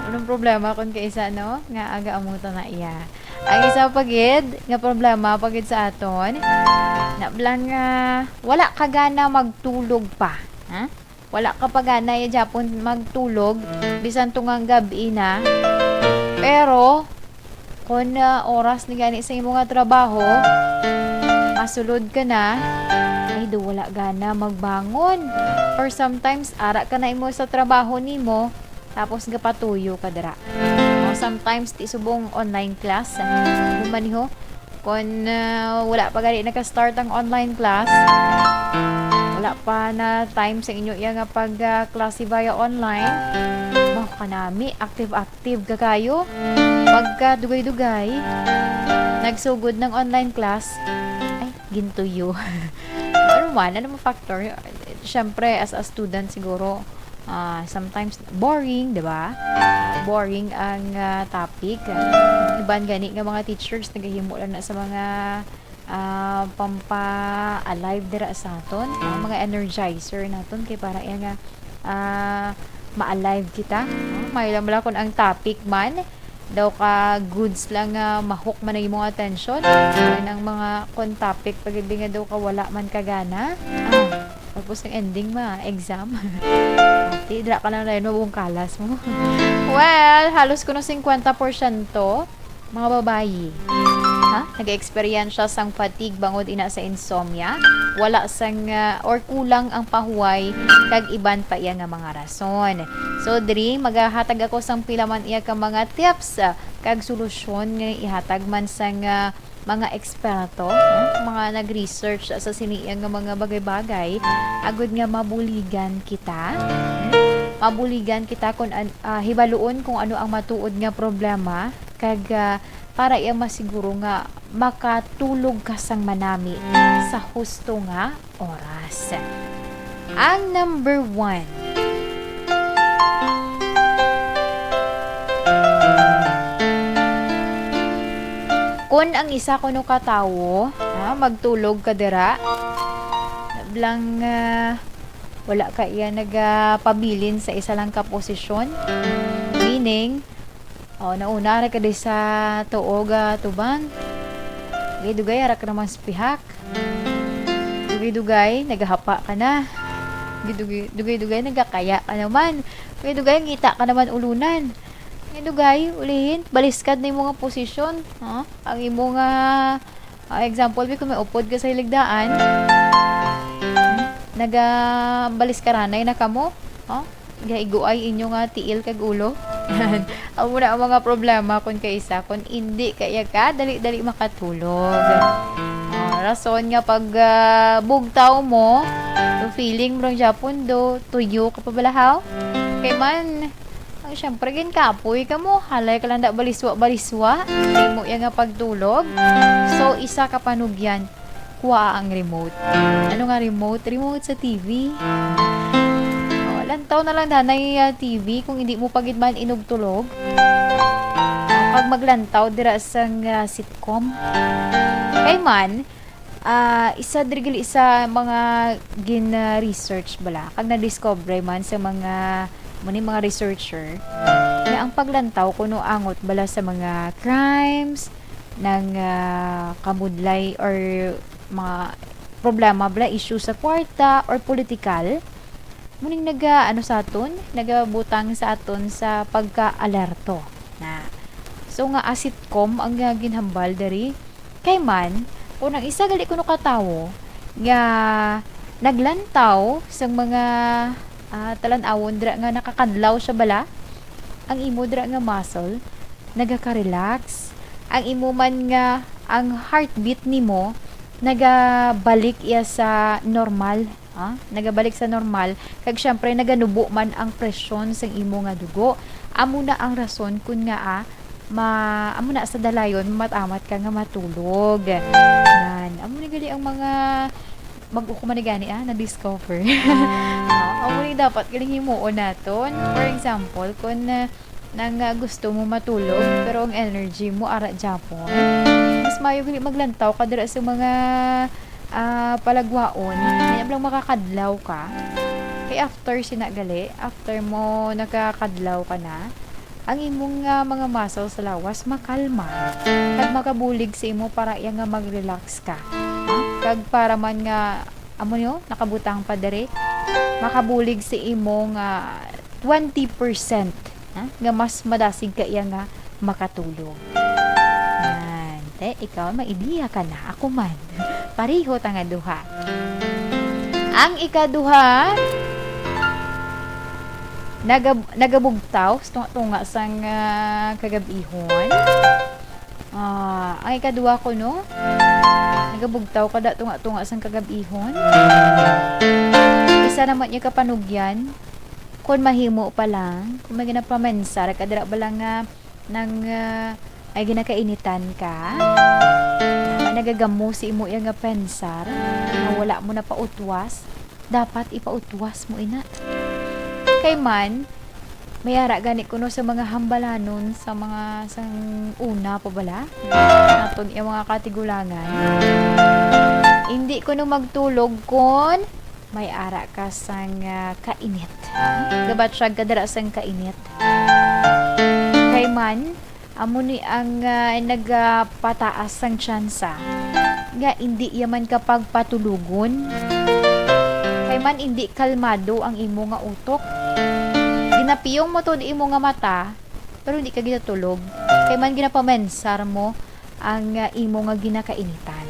Anong problema kung kaisa, no? Nga aga amuta na iya. Ang isa pa gid nga problema pa gid sa aton, na bala nga wala ka gana magtulog pa, ha? Wala ka pa gana ya gyapon magtulog, bisan tungang gab-i na. Pero, kung, ah, oras ni gani sa imo nga trabaho, masulod ka na, ay, do wala gana magbangon. Or sometimes, ara ka na imo sa trabaho nimo, tapos gapatuyo ka dira. O, sometimes, ti subong online class, ah, humaniho. Kung, ah, wala pa gani naka-start ang online class, wala pa na time sa inyo iya nga pag, ah, klase via online, mao kanami, active-active ka kayo. Pagka dugay-dugay, nagsugod ng online class, ay, gintuyo. Ano man, ano mo factor? Siyempre, as a student siguro, ah, sometimes boring, di ba? Boring ang, ah, topic. Iban gani nga mga teachers nagahimo lang na sa mga, ah, pampa-alive dira sa aton, ah, mga energizer naton kay para iya nga, ah, ma-alive kita. Ah, may lang bala kung ang topic man daw ka goods lang nga ma-hook man ang imong attention. Ay, nang mga kon topic pag hindi nga daw ka wala man ka gana. Ah, tapos ang ending ma, exam. Di, dira ka lang rin mabungkalas mo. Well, halos kuno singkwenta porsyento mga babayi. Ha? Nag-eksperyensya sang fatigue bangod ina sa insomnia, wala sang, ah, or kulang ang pahuway, kag iban pa iya nga mga rason. So, diri, magahatag ako sang pila man iya ka mga tips, ah, kag solusyon nga ihatag man sang, ah, mga eksperto, no? Mga nag-research sa sini nga mga bagay-bagay, agud nga mabuligan kita. Hmm? Mabuligan kita kung an-, ah, hibaluon kung ano ang matuod nga problema, kag, ah, para iya masiguro nga makatulog ka sang manami sa husto nga oras. Ang number one, kun ang isa kuno ka tawo, ha, magtulog ka dira, bala nga wala ka iya nagapabilin sa isa lang ka posisyon, meaning, O, nauna ra ka di sa tuog, ah, tubang. Dugay-dugay, ara ka naman sa pihak. Dugay-dugay, nagahapa ka na. Dugay-dugay, dugay-dugay, nagakaya ka naman. Dugay-dugay, ngita ka naman ulunan. Dugay-dugay, ulihin, baliskad na imo nga posisyon, ha? Ang imo nga, ah, example, bi, kung may upod ka sa hiligdaan, nagabaliskaranay na kamo, ha? Gaiguay inyo nga tiil kag ulo. Amo na ang mga problema kon kaisa, kon indi kaya ka dali-dali makatulog. Ah, rason nga pag, ah, bugtaw mo, feeling mo lang gyapon do tuyo ka pa bala, haw? Kay man, ang syempre, ginkapoy ka mo, halay ka lang da baliswa-baliswa, imo iya nga pagtulog. So, isa ka panugyan, kuha ang remote. Ano nga remote? Remote sa T V. Oh, lantaw na lang danay, ah, T V kung hindi mo pa gid man inugtulog. Pag maglantaw dira sang, ah, sitcom. Kay man, ah, isa diri gali sa mga gin-research bala, kag na-discover man sa mga, muni mga researcher, nga ang paglantaw kuno angot bala sa mga crimes, nang, ah, kamudlay or mga problema bala, issue sa kwarta or politikal, muning naga-, ano sa aton, nagabutang sa aton sa pagka-alerto na. So, nga, ah, sitcom ang, ah, ginhambal diri. Kay man, kung ang isa gali kuno ka tawo nga naglantaw sang mga, ah, talan-awon dira nga nakakadlaw siya bala, ang imo dira nga muscle nagaka-relax. Ang imo man nga, ang heartbeat nimo nagabalik iya sa normal, ah, nagabalik sa normal, kag syempre naganubo man ang presyon sang imo nga dugo. Amo na ang rason kun ngaa ma-, amo na sa dalayon, mamat-amat ka nga matulog. Nan, amo ni gali ang mga bag-o ko man ni gani, ah, na-discover. Ah, amo ni dapat galing himuon naton. For example, kun, ah, nang, ah, gusto mo matulog, pero ang energy mo ara gyapon, mas maayo gali maglantaw ka dira sa mga, ah, palagwaon. Kaya lang makakadlaw ka. Kay after sina gali, after mo nakakadlaw ka na, ang imong, ah, mga muscle sa lawas makalma. Kag makabulig sa imo para iya nga mag-relax ka. Ha? Kag para man nga, amo niyo, nakabutang pa diri, makabulig sa imong, ah, twenty percent, ha? Nga mas madasig ka iya nga makatulog. Yan. Te, ikaw, may ideya ka na. Ako man. Pareho ta nga duha. Ang ikaduha, nagab-, nagabugtaw sa tunga-tunga sang, ah, kagab-ihon. Ah, ang ikaduha ko, no? Nagabugtaw ka da tunga-tunga sang kagab-ihon. Isa naman niya kapanugyan, kung mahimo pa lang, kung may ginapamensar ka dira ba lang nga nang, ah, ay ginakainitan ka, nga nagagamo sa imo iya nga pensar, nga wala mo na pautwas, dapat ipautwas mo ina. Kay man, may ara gani kuno sa mga hambalanon sa mga sang una pa bala, naton iya mga katigulangan. Hindi kuno magtulog kon may ara ka sang, ah, kainit. Gabatyag ka dira sang kainit. Kay man, amo ni ang, ah, nagapataas sang tsansa nga indi iya man ka pagpatulogon. Kay man indi kalmado ang imo nga utok. Ginapiyong mo to imo nga mata, pero hindi ka ginatulog. Kay man ginapamensar mo ang, ah, imo nga ginakainitan.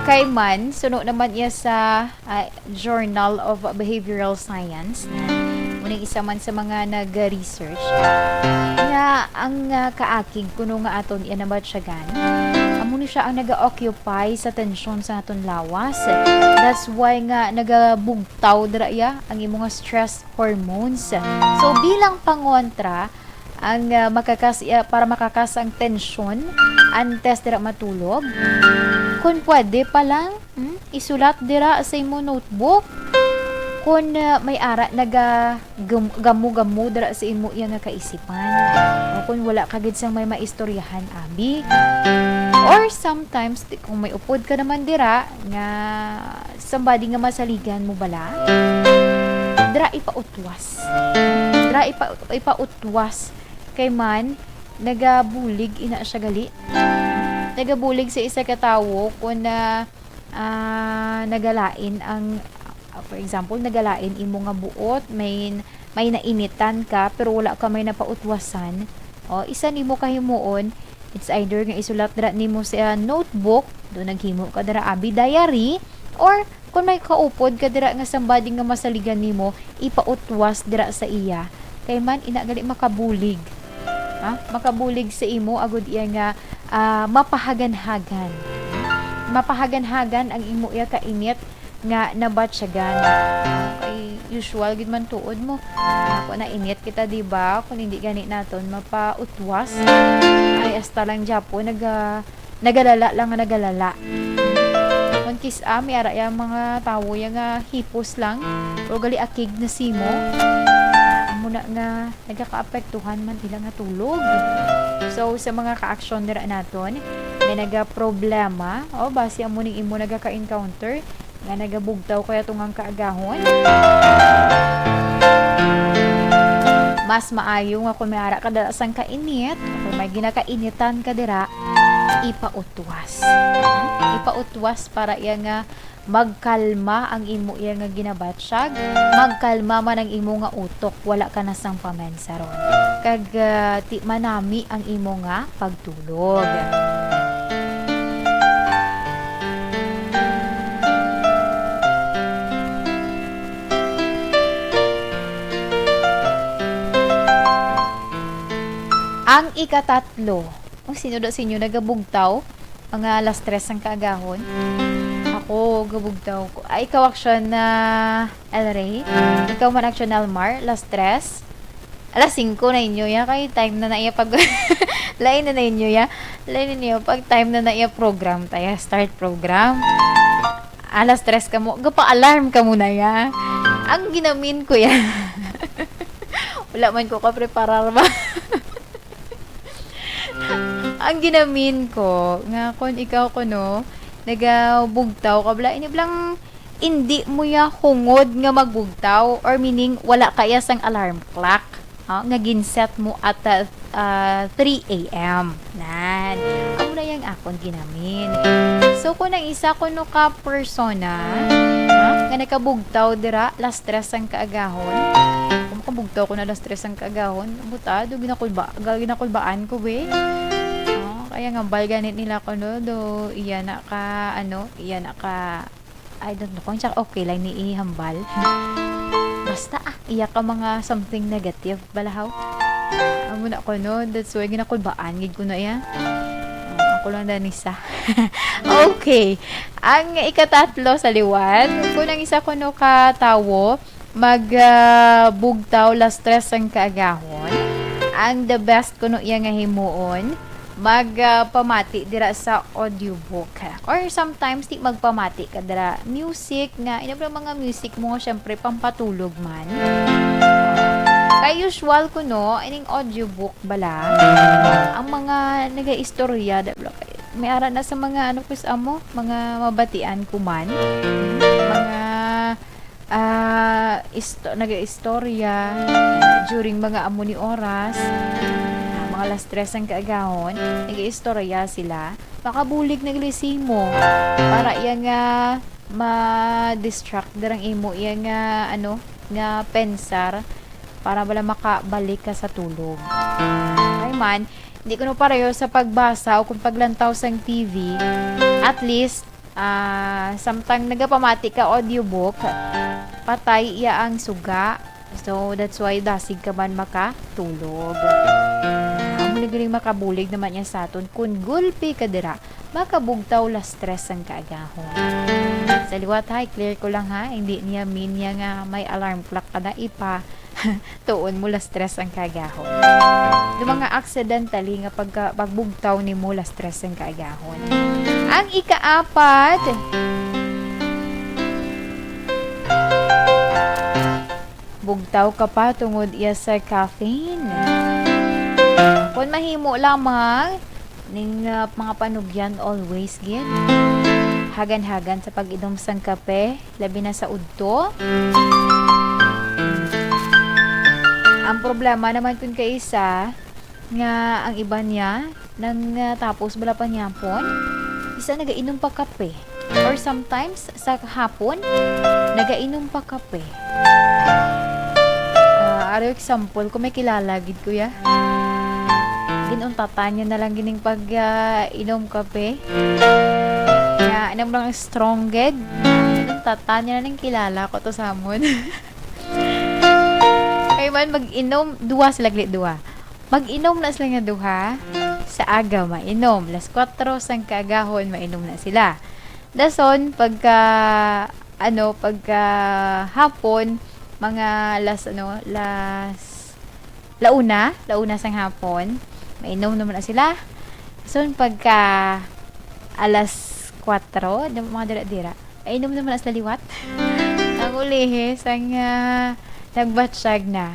Kay man, suno naman iya sa, ah, Journal of Behavioral Science. Muna isa man sa mga nag-research nga ang, ah, kaakig kuno nga aton iya nabatyagan, amo ni siya ang naga-occupy sa tensyon sa aton lawas. That's why nga nagabugtaw dira iya ang imo nga stress hormones. So, bilang pangontra, ang, ah, makakas-, ah, para makakas ang tensyon antes dira matulog, kung pwede pa lang, hmm, isulat dira sa imo notebook. Kung, ah, may ara naga gam-, gamo-gamo dira sa imo iya nga kaisipan. O kung wala ka gid sang may maistoryahan, abi. Or sometimes, di, kung may upod ka naman dira, nga somebody nga masaligan mo bala. dira ipautwas. Dira ipa-, ipautwas. Kay man, nagabulig ina siya gali. Nagabulig sa isa ka tawo kung na, ah, nagalain ang, for example, nagalain imo nga buot, may, may nainitan ka, pero wala ka may napautwasan. O, isa nimo kahimuon, it's either nga isulat dira nimo sa notebook, do naghimo ka dira abi diary, or kung may kaupod ka dira nga somebody nga masaligan nimo, ipautwas dira sa iya. Kay man, ina gali makabulig. Ha? Makabulig sa imo, agud iya nga, ah, mapahaganhagan. Mapahaganhagan ang imo iya kainit nga nabatyagan. Kay usual gid man tuod mo. Ako, nainit kita, di ba? Kung hindi gani naton mapautwas, ay hasta lang gyapo, naga-, nagalala lang nga nagalala. Kung kis-a, may ara yang mga tawo yang nga hipos lang, o gali akig na simo. Amo na nga nagakaapektuhan man ila nga tulog. So, sa mga kaaksyon dira naton, nga nagaproblema, o basi amo ning imo nagaka-encounter, nga nagabugtaw kaya tungang kaagahon, mas maayo nga kung may ara ka dala sang kainit, kung may ginakainitan ka dira, ipautwas. Ipautwas para iya nga magkalma ang imo iya nga ginabatyag, magkalma man ang imo nga utok, wala ka na sang pamensaron. Kag, ah, ti manami ang imo nga pagtulog. Ang ikatatlo, o sino daw sa inyo nagabugtaw? Mga alas tres ang kaagahon. Ako, gabugtaw ko. Ay, ikaw, action na, El Rey? Ikaw man, action, Almar? Alas tres? Alas singko na inyo, ya. Kay time na na iya pag-, lain na na inyo, ya. Lain na niyo, pag time na na iya program, taya, start program. Alas tres ka mo, gapa-alarm ka mo na, ya. Ang ginamin ko, ya. Wala man ko kapreparar ba? Ang ginamin ko, nga kung ikaw kuno, nagabugtaw ka, bala, ini blang, hindi mo ya hungod nga magbugtaw, or meaning, wala ka ya sang alarm clock, ha, nga ginset mo at, ah, ah, three a m. Nan, amo na yang akon ginamin. So, kung ang isa kuno ka persona, ha, nga nakabugtaw dira, alas tres ang kaagahon, kung makabugtaw ko na alas tres ang kaagahon, buta, do ginakulba-, ga-, ginakulbaan ko, be. Oh, kaya nga, hambal gani nila ko, no, do, iya na ka, ano, iya na ka, I don't know kung siya okay lang ni ihambal. Basta, ah, iya ka mga something negative, balahaw. Amo na ko, no, that's why ginakulbaan, gid ko na iya. Oh, ako lang, Danisa. Okay. Ang ikatatlo sa liwat, kung ang isa kuno ka tawo, mag, ah, bugtaw las tres ang kaagahon. Ang the best kuno iya nga himuon, mag, ah, pamati dira sa audiobook. Or sometimes, di magpamati ka dira. Music nga, ina bala mga music mo nga, syempre, pampatulog man. Kay usual kuno, ining audiobook bala, ang mga nagaistorya, da-, may ara na sa mga, ano, kus-, amo, mga mabatian ko man. Mga ah, isto-, nagaistorya during mga amo ni oras, ah, mga las tres ang kaagahon, nagaistorya sila, makabulig na gali sa imo para iya nga ma-distract darang imo iya nga, ano, nga pensar para bala makabalik ka sa tulog. Ay man, di kuno pareho sa pagbasa o kung paglantaw sang T V, at least, Ah, samtang nagapamati ka audiobook, patay iya ang suga. So, that's why dasig ka man makatulog. Amo na galing makabulig naman niya sa aton. Kun gulpi ka dira, makabugtaw las tres ang kaagahon. Sa liwat, ha, i-clear ko lang, ha, hindi niya mean niya nga may alarm clock ka na ipa tuon mo las tres ang kaagahon. Yung mga accidentally nga pagka-, pagbugtaw nimo las tres ang kaagahon. Ang ikaapat, bugtaw ka pa tungod iya sa caffeine. Kung mahimo lamang, ning, ah, mga panugyan always gid. Hagan-hagan sa pag-inom sang kape, labi na sa udto. Problema naman kun kaisa nga ang iban niya nang, ah, tapos bala panihapon, isa nagainom pa kape. Or sometimes, sa hapon, nagainom pa kape. Ah, aro example, kung may kilala gid ko ya, ginuntatan niya na lang gining pag, ah, inom kape. Nga, anong mga strong gid? Ginuntatan niya na lang kilala ko to sa amon. Kay man, mag-inom, duha sila, gali, duha. Mag-inom na sila nga duha sa aga, mainom. Las kuwatro sang kaagahon, mainom na sila. Dason, pagka, ano, pagka hapon, mga las, ano, las, la una, la una sang hapon, mainom naman na sila. Dason, pagka alas kuwatro, di ba, mga dira-dira, mainom naman na sila liwat. Ang ulihi, sang, ah, nagbatsyag na.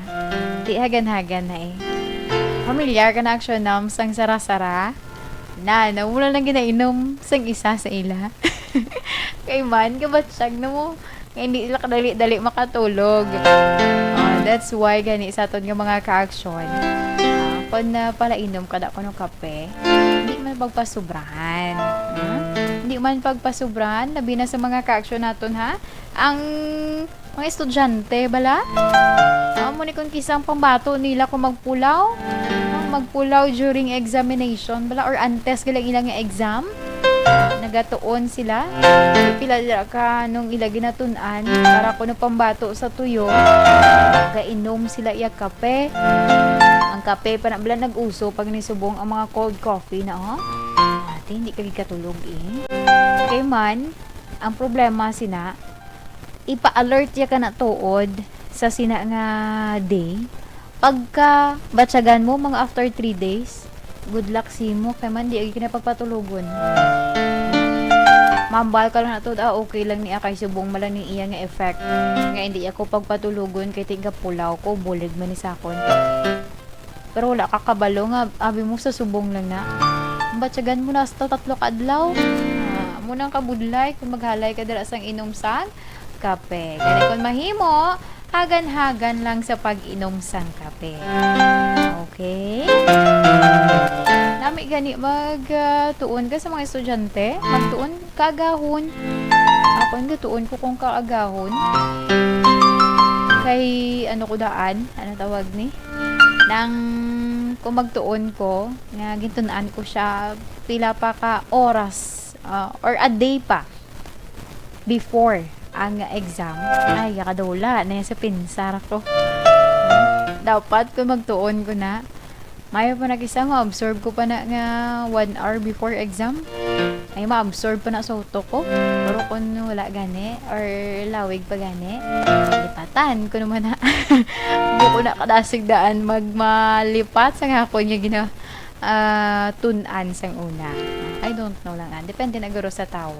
Di hagan-hagan na eh. Familiar ka na, Action Nam, sang sara-sara? Na, na wala nang ginainom sang isa sa ila. Kay man, kabatsyag na mo. Nga hindi sila kadali-dali makatulog. Ah, that's why gani sa aton nga mga ka-action, ah, kung, ah, palainom ka da kuno kape, hindi man pagpasubrahan. Hmm? Hindi man pagpasubrahan, labi na sa mga ka-action naton, ha? Ang mga estudyante, bala? Ah, amo ni kung kisang pambato nila kung magpulaw. Ah, magpulaw during examination, bala? Or antes galing ilang exam, nagatuon sila. Pila dira ka nung ila ginatun-an, para kuno pambato sa tuyo, gainom sila iya kape. Ang kape pa na, bala, nag-uso pag ni subong ang mga cold coffee na, oh. Ate, hindi ka gid katulog, eh. Kay man, ang problema sina, ipa-alert ya ka na tuod sa sina nga day. Pagka batyagan mo, mga after three days, good luck simo, kay man di agi ka na pagpatulogon. Mambal ka lang na tuod, ah, okay lang ni, ah, kay subong man lang ni iya nga effect. Nga hindi ako pagpatulogon kay tigapulaw ko, bulig man ni sakon. Pero wala ka kabalo nga, abi mo sa subong lang na. Batyagan mo na hasta tatlo ka adlaw. Ah, amo nang kabudlay kung maghalay ka dira sang inom sang kape. Gani kung mahimo, hagan-hagan lang sa pag-inom sang kape. Okay? Nami gani mag, ah, tuon ka sa mga estudyante, magtuon kaagahon. Ako, gatuon ko kung kaagahon. Kay, ano ko daan, ano tawag ni? Nang kung magtuon ko, nga gintun-an ko siya, pila pa ka oras, ah, or a day pa before ang exam. Ay, yakadula na yan sa pinsar ko. Dapat kung magtuon ko na, mayo pa na kisa ma-absorb ko pa na nga one hour before exam. Ay, ma-absorb pa na sa utok ko. Pero kung wala gani, or lawig pa gani, lipatan ko naman na. Buko na kadasig daan magmalipat sa nga ako niya gina-, ah, tun-an sang una. I don't know lang, ah. Depende na guro sa tawo.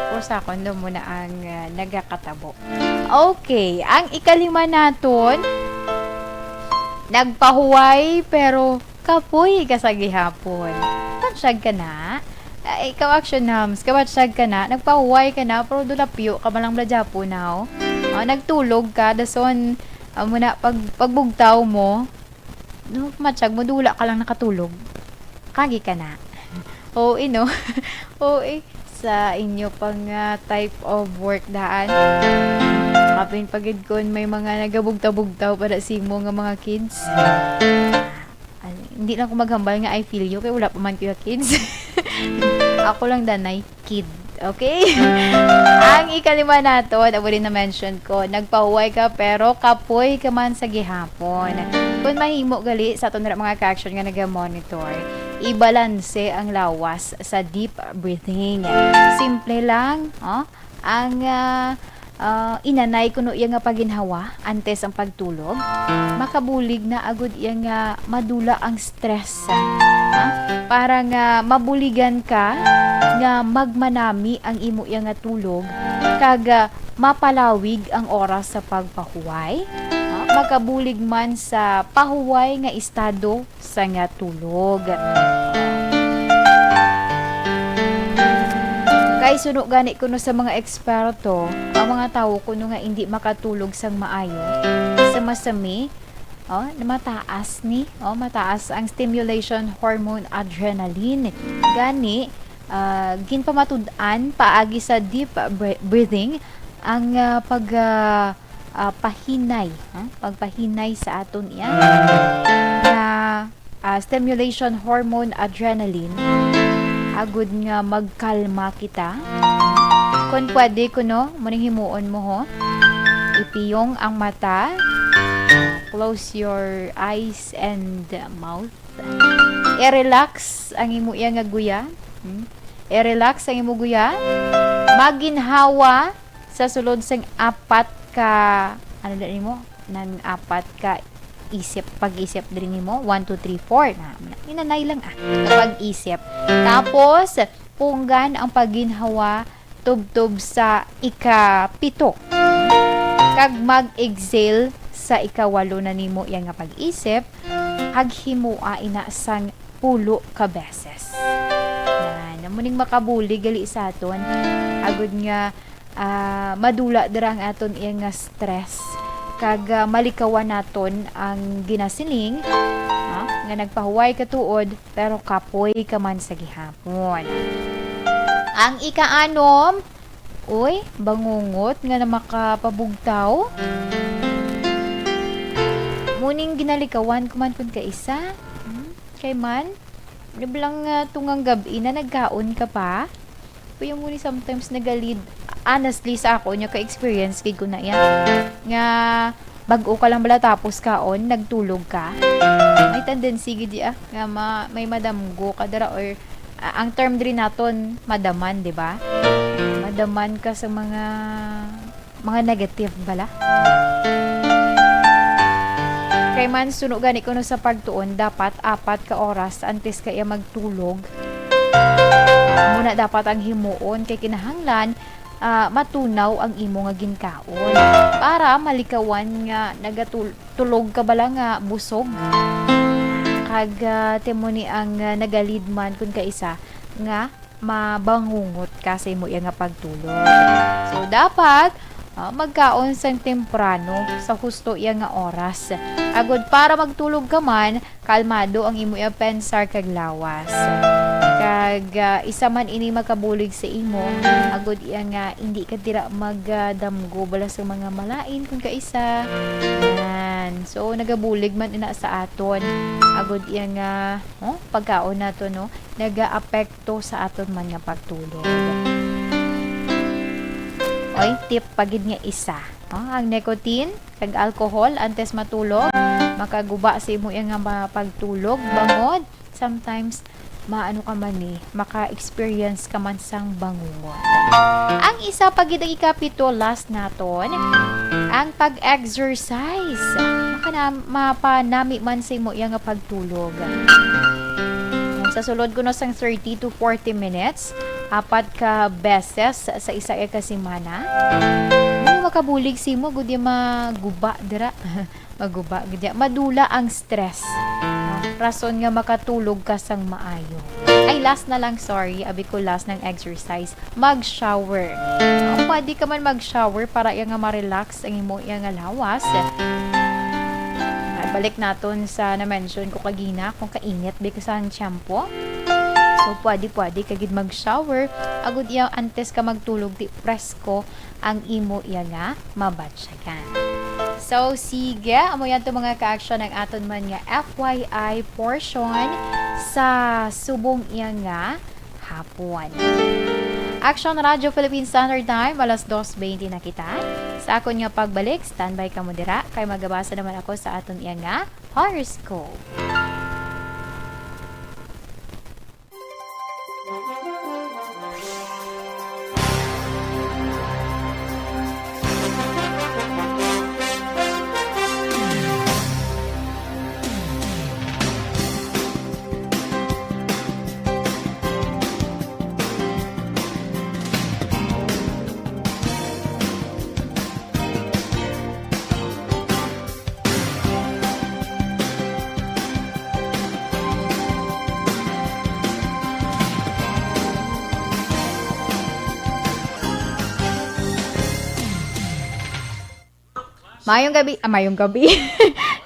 Pero sa akon, daw mo na ang, ah, nagakatabo. Okay, ang ikalima naton, nagpahuway pero kapoy ka sa gihapon. Kabatsyag ka na? Ah, ikaw, Action Hams, kabatsyag ka na? Nagpahuway ka na, pero dulapyo ka man lang bala gihapon, no? Ah, nagtulog ka, dason, amo na, pag, pagbugtaw mo, no, kabatsyag mo, dula ka lang nakatulog. Kagi ka na. O, eh, no? O, eh, sa inyo pang, ah, type of work daan. Kapin pa gid kun may mga nagabugtaw-bugtaw para sa imo nga mga kids. Ay, hindi lang ko maghambal nga I feel you, kay wala pa man ko yung kids. Ako lang danay kid. Okay? Ang ikalima nato, na uli na-mention ko, nagpahuway ka, pero kapoy ka man sa gihapon. Kung mahimo gali sa aton ra mga ka-action nga naga-monitor, ibalanse ang lawas sa deep breathing. Simple lang, oh. Ang, ah, ah, inanay kuno iya nga paginhawa antes ang pagtulog, makabulig na agud iya nga madula ang stress, ah, para nga mabuligan ka nga magmanami ang imo iya nga tulog, kag, ah, mapalawig ang oras sa pagpahuway, ah, makabulig man sa pahuway nga estado sa nga tulog. Kay suno gani kuno sa mga eksperto, ang mga tawo kuno nga indi makatulog sang maayo, sa masami, Oh, mataas ni, oh, mataas ang stimulation hormone adrenaline. Gani, ah, ginpamatud-an paagi sa deep bre-, breathing ang, ah, pag, ah, ah, pahinay, ha? Pagpahinay sa aton iya nga, ah, stimulation hormone adrenaline, agud nga magkalma kita. Kung pwede, kuno, muning himuon mo, ho. Ipiyong ang mata. Close your eyes and mouth. I-relax ang imo iya nga guya. Hmm? I-relax ang imo guya. Maginhawa sa sulod sang apat ka, ano na nimo? Nang apat ka isip, pag-isip diri nimo. One, two, three, four. Na, inanay lang, ah. Pag-isip. Tapos, punggan ang pagginhawa tubtob sa ikapito. Kag mag-exhale sa ikawalo na nimo iya nga pag-isip, kag himoa ina sang pulo ka beses. Yan. Amo ning makabulig gali sa aton. Agud nga, ah, madula dira ang aton iya nga stress. Kag, ah, malikawan naton ang ginasiling, ah, nga nagpahuway ka tuod, pero kapoy ka man sa gihapon. Ang ikaanom, uy, bangungot nga na makapabugtaw. Muning ginalikawan ko man kun kaisa. Hmm, kay man, niblang, ah, tungang gab-i na nagkaon ka pa. Kuya mo ni sometimes nagalid. Honestly, sa ako, nya ka-experience gid ko na yan. Nga, bag-o ka lang bala tapos kaon, nagtulog ka. May tendency gid, ah, nga ma-, may madamgo ka dira or, ah, ang term diri naton, madaman, di ba? Madaman ka sa mga, mga negative bala. Kay man, suno gani kuno sa pagtuon, dapat apat ka oras antes ka iya magtulog. Amo na dapat ang himuon kay kinahanglan, ah, matunaw ang imo nga ginkaon para malikawan nga nagatul-, tulog ka bala nga busog. Kag, ah, timo ni ang, ah, nagalid man kun kaisa nga mabangungot ka sa imo iya nga pagtulog. So, dapat, ah, magkaon sang temprano sa husto iya nga oras. Agud para magtulog ka man, kalmado ang imo iya pensar kag lawas. Kag, ah, isa man ini makabulig sa imo, agud iya nga indi ka dira magdamgo bala sa mga malain kun kaisa. Yan. So, nagabulig man ina sa aton. Agud iya nga, oh, pagkaon nato, no? Nagaapekto sa aton man nga pagtulog. Oy, tip pa gid nga isa, oh, ang nicotine kag alcohol antes matulog, makaguba sa imo iya nga ma-, pagtulog, bangod sometimes maano ka man ni, maka-experience ka man sang bangungot. Ang isa pa gid, ang ikapito, last naton, ang pag-exercise. Makana-, mapanami man sa imo iya nga pagtulog. Sa sulod kuno sang thirty to forty minutes, apat ka beses sa isa ka semana. Ano makabulig sa imo, gud iya maguba dira. Maguba gid iya. Madula ang stress. Rason nga makatulog ka sang maayo. Ay, last na lang, sorry. Abi ko last ng exercise. Mag-shower. Kung pwede ka man mag-shower para iya nga ma-relax ang imo iya nga lawas. Ay, balik naton sa na-mention ko kagina, kung kainit ba ka sang tiyempo. So, pwede, pwede ka gid mag-shower. Agud iya, antes ka magtulog, di presko ang imo iya nga mabatyagan. So, sige, amo yan to mga ka-action ang aton man nga F Y I portion sa subong iya nga hapon. Action Radio Philippine Standard Time, alas dos twenty na kita. Sa akon nga pagbalik, standby kamo dira, kay magabasa naman ako sa aton iya nga horoscope. Mayong gabi, ah, mayong gabi.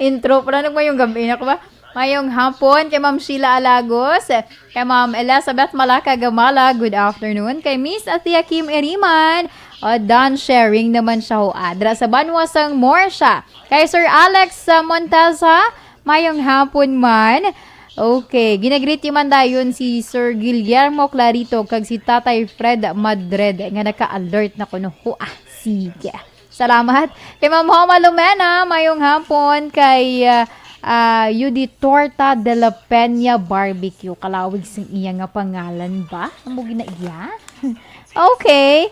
Intro pa lang, mayong gabi na ko ba? Mayong hapon kay Ma'am Sheila Alagos, kay Ma'am Elizabeth Malaca Gamala, good afternoon. Kay Miss Athea Kim Iriman, o, done sharing naman siya, ho, ah. Dira sa banwa sang Morsha. Kay Sir Alex, ah, Montesa, mayong hapon man. Okay, ginagreet man dayon si Sir Guillermo Clarito kag si Tatay Fred Madrid nga naka-alert na kuno, ho, ah. Sige. Salamat. Kay Ma'am Homa Lumena, mayong hapon. Kay, ah, ah, Yuditorta de la Peña Barbecue. Kalawig sing iya nga pangalan ba? Amo gina iya? Okay.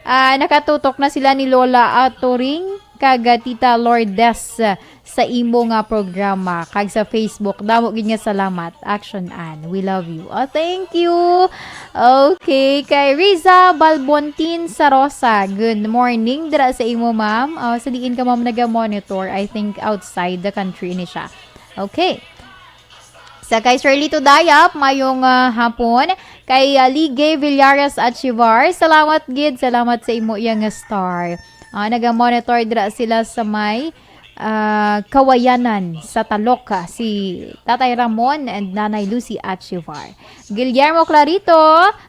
Ah, nakatutok na sila ni Lola Atoring kag, ah, Tita Lourdes, ah, sa imo nga programa kag sa Facebook. Damo gid nga salamat. Action Ann, we love you. Oh, thank you. Okay, kay Riza Balbontin Sarosa. Good morning dira sa imo, ma'am. Oh, sa diin ka, ma'am, naga-monitor? I think outside the country ni siya. Okay. Sa kay Sir Lito Dayap, mayong, ah, hapon. Kay, ah, Lige Villares Achivar, salamat gid, salamat sa imo iya nga star. Ah, naga-monitor dira sila sa may, ah, Kawayanan sa Talok, ah, si Tatay Ramon and Nanay Lucy Achivar. Guillermo Clarito,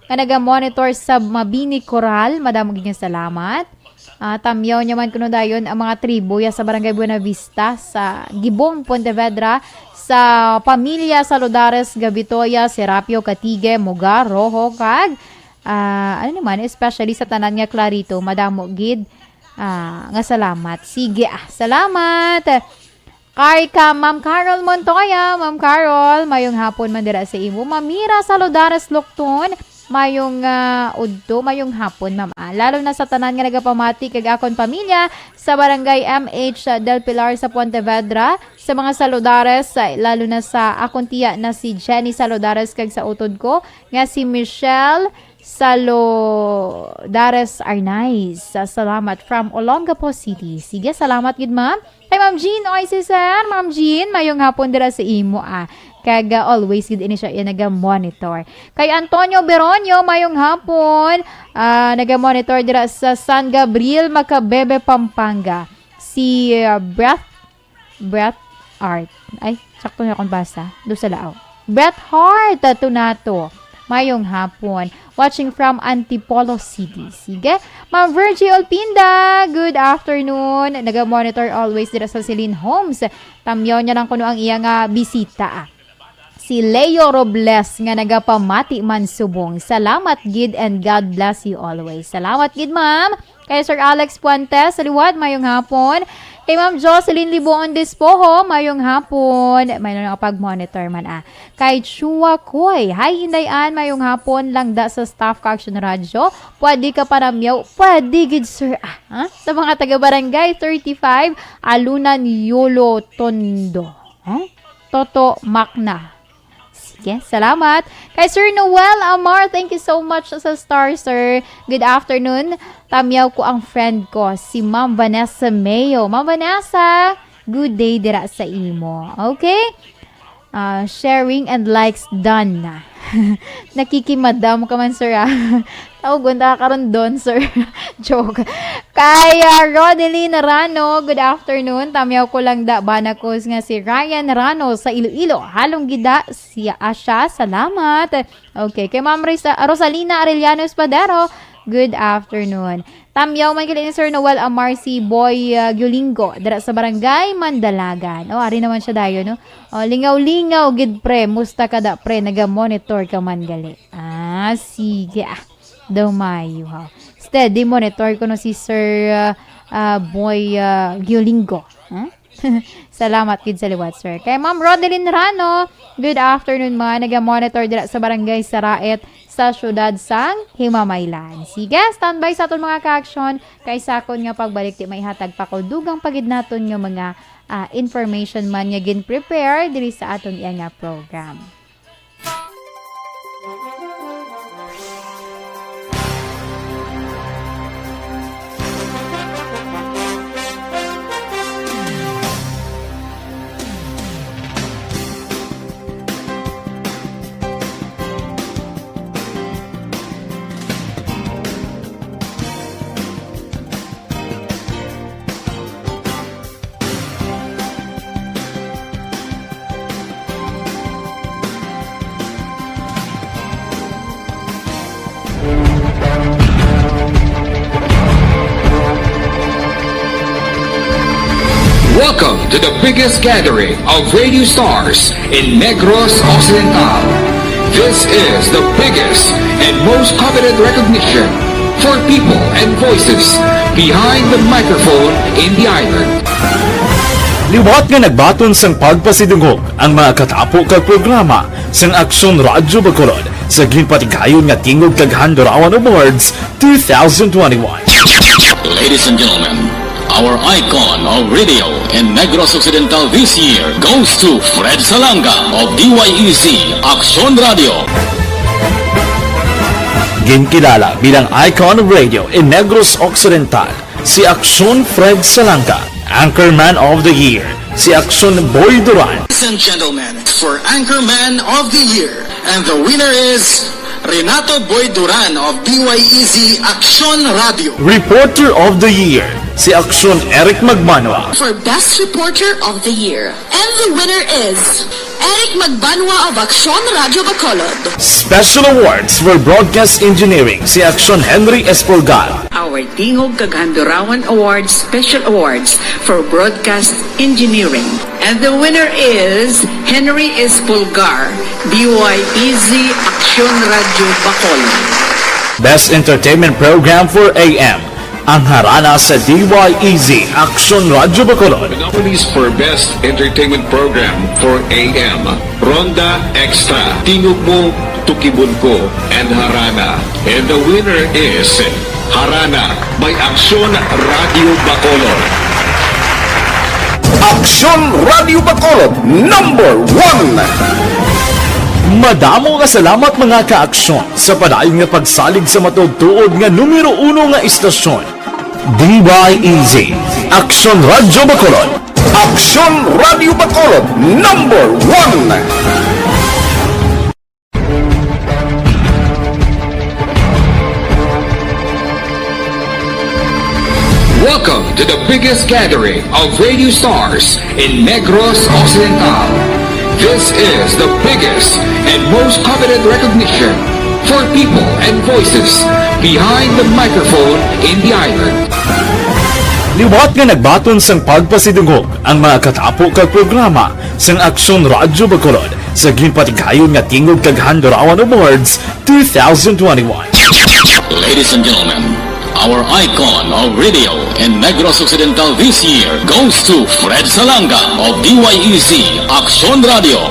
nga naga-monitor sa Mabini Coral, madamo gid nga salamat. Ah, tamyaw niya man kuno dayon ang mga tribo ya sa Barangay Buenavista, sa Gibong, Pontevedra, sa pamilya Saludares, Gabitoya, Serapio, Katigue, Muga, Rojo, kag, ah, ano naman, especially sa tanan nga Clarito, madamo gid, ah, nga salamat. Sige, ah, salamat. Kay ka Ma'am Carol Montoya. Ma'am Carol, mayong hapon man dira sa imo. Ma'am Mira Saludares Lukton, mayong, ah, udto, mayong hapon, ma'am. Ah, lalo na sa tanan nga nagapamati kag akon pamilya sa Barangay M H Del Pilar sa Pontevedra, sa mga Saludares, sa, lalo na sa akon tiya na si Jenny Saludares kag sa utod ko nga si Michelle Saludares Arnaiz. Sa, salamat from Olongapo City. Sige, salamat gid, ma'am. Kay Ma'am Jean, oy, si Sir, Ma'am Jean, mayong hapon dira sa imo, ah. Kag, ah, always gid ini siya, iya naga-monitor. Kay Antonio Beronio, mayong hapon, ah, naga-monitor dira sa San Gabriel, Macabebe, Pampanga. Si, ah, Breath, Breath Art. Ay, sakto na akong basa. Do sa Lao. Bret Hart, ah, Tunato. Mayong hapon. Watching from Antipolo City. Sige. Ma'am Virgie Olpinda, good afternoon. Naga-monitor always dira sa Celine Homes. Tamyaw niya lang kuno ang iya nga bisita, ah. Si Leo Robles nga nagapamati man subong. Salamat gid and God bless you always. Salamat gid, ma'am. Kay Sir Alex Puentes, sa liwat, mayong hapon. Kay Ma'am Jocelyn Libuon Despojo, mayong hapon. May na nakapag-monitor man, ah. Kay Chua Koy, hi, Inday Ann, mayong hapon. Langda sa staff ka Action Radio. Pwede ka panamyaw? Pwede gid, sir. Ah, ha? Sa mga taga-barangay thirty-five, Alunan Yolo Tondo. Ha? Toto Macna. Sige, salamat. Kay Sir Noel Amar, thank you so much sa star, sir. Good afternoon. Tamyaw ko ang friend ko, si Ma'am Vanessa Mayo. Ma'am Vanessa, good day dira sa imo. Okay? Ah, sharing and likes done na. Nakikimadam ka man, sir, ah. Tawgon ta ka karon don, sir. Joke. Kay, ah, Rodeline Rano, good afternoon. Tamyaw ko lang da, bana ko nga si Ryan Rano sa Iloilo. Halong gida siya, ah, siya. Salamat. Okay, kay Ma'am Risa-, Rosalina Arellano Espadero, good afternoon. Tamyaw man gid ni Sir Noel Amar si Boy, ah, Gulingo, dira sa barangay Mandalagan. Oh, ari naman siya dayo, no? Oh, lingaw-lingaw gid, pre. Musta ka da, pre? Naga-monitor ka man gali. Ah, sige, ah. Daw mayo, ha. Steady monitor ko no si Sir, ah, ah, Boy, ah, Gulingo. Huh? Salamat gid sa liwat, sir. Kay Ma'am Rodeline Rano, good afternoon, mga naga-monitor dira sa Barangay Saraet sa siyudad sang Himamaylan. Sige, standby sa aton mga ka-action. Kay sa akon nga pagbalik, di maihatag pa ko dugang pa gid naton nga mga, ah, information man nga gin-prepare diri sa aton iya nga program. Welcome to the biggest gathering of radio stars in Negros Occidental. This is the biggest and most coveted recognition for people and voices behind the microphone in the island. Liwat nga nagbaton sang pagpasidungog ang mga katapo kag programa sang Aksyon Radyo Bacolod sa ginpatigayon nga Tingog kag Handurawan Awards two thousand twenty-one. Ladies and gentlemen, our icon of radio in Negros Occidental this year goes to Fred Salanga of D Y E Z Aksyon Radio. Ginkilala bilang icon of radio in Negros Occidental si Aksyon Fred Salanga, Anchorman of the Year si Aksyon Boy Duran. Ladies and gentlemen, for Anchorman of the Year, and the winner is Renato Boy Duran of D Y E Z Aksyon Radio. Reporter of the Year si Aksyon Eric Magbanwa. For Best Reporter of the Year, and the winner is Eric Magbanwa of Aksyon Radyo Bacolod. Special Awards for Broadcast Engineering si Aksyon Henry Espolgar. Our Tingog kag Handurawan Awards Special Awards for Broadcast Engineering. And the winner is Henry Espolgar, D Y E Z Aksyon Radyo Bacolod. Best Entertainment Program for A M, ang harana sa D Y E Z Aksyon Radyo Bacolod. The nominees for Best Entertainment Program for A M, Ronda Extra, Tingog Mo, Tukibon Ko, and Harana. And the winner is Harana by Aksyon Radio Bacolod. Aksyon Radio Bacolod, number one. Madamo nga salamat, mga ka-aksyon, sa padayon nga pagsalig sa matuod-tuod nga numero uno nga istasyon. D Y E Z, Aksyon Radyo Bacolod. Aksyon Radyo Bacolod, number one. Welcome to the biggest gathering of radio stars in Negros Occidental. This is the biggest and most coveted recognition for people and voices behind the microphone in the island. Liwat nga nagbaton sang pagpasidungog ang mga katapo kag programa sang Aksyon Radyo Bacolod sa ginpatigayon nga Tingog kag Handurawan Awards two thousand twenty-one. Ladies and gentlemen, our icon of radio in Negros Occidental this year goes to Fred Salanga of D Y E Z Aksyon Radio.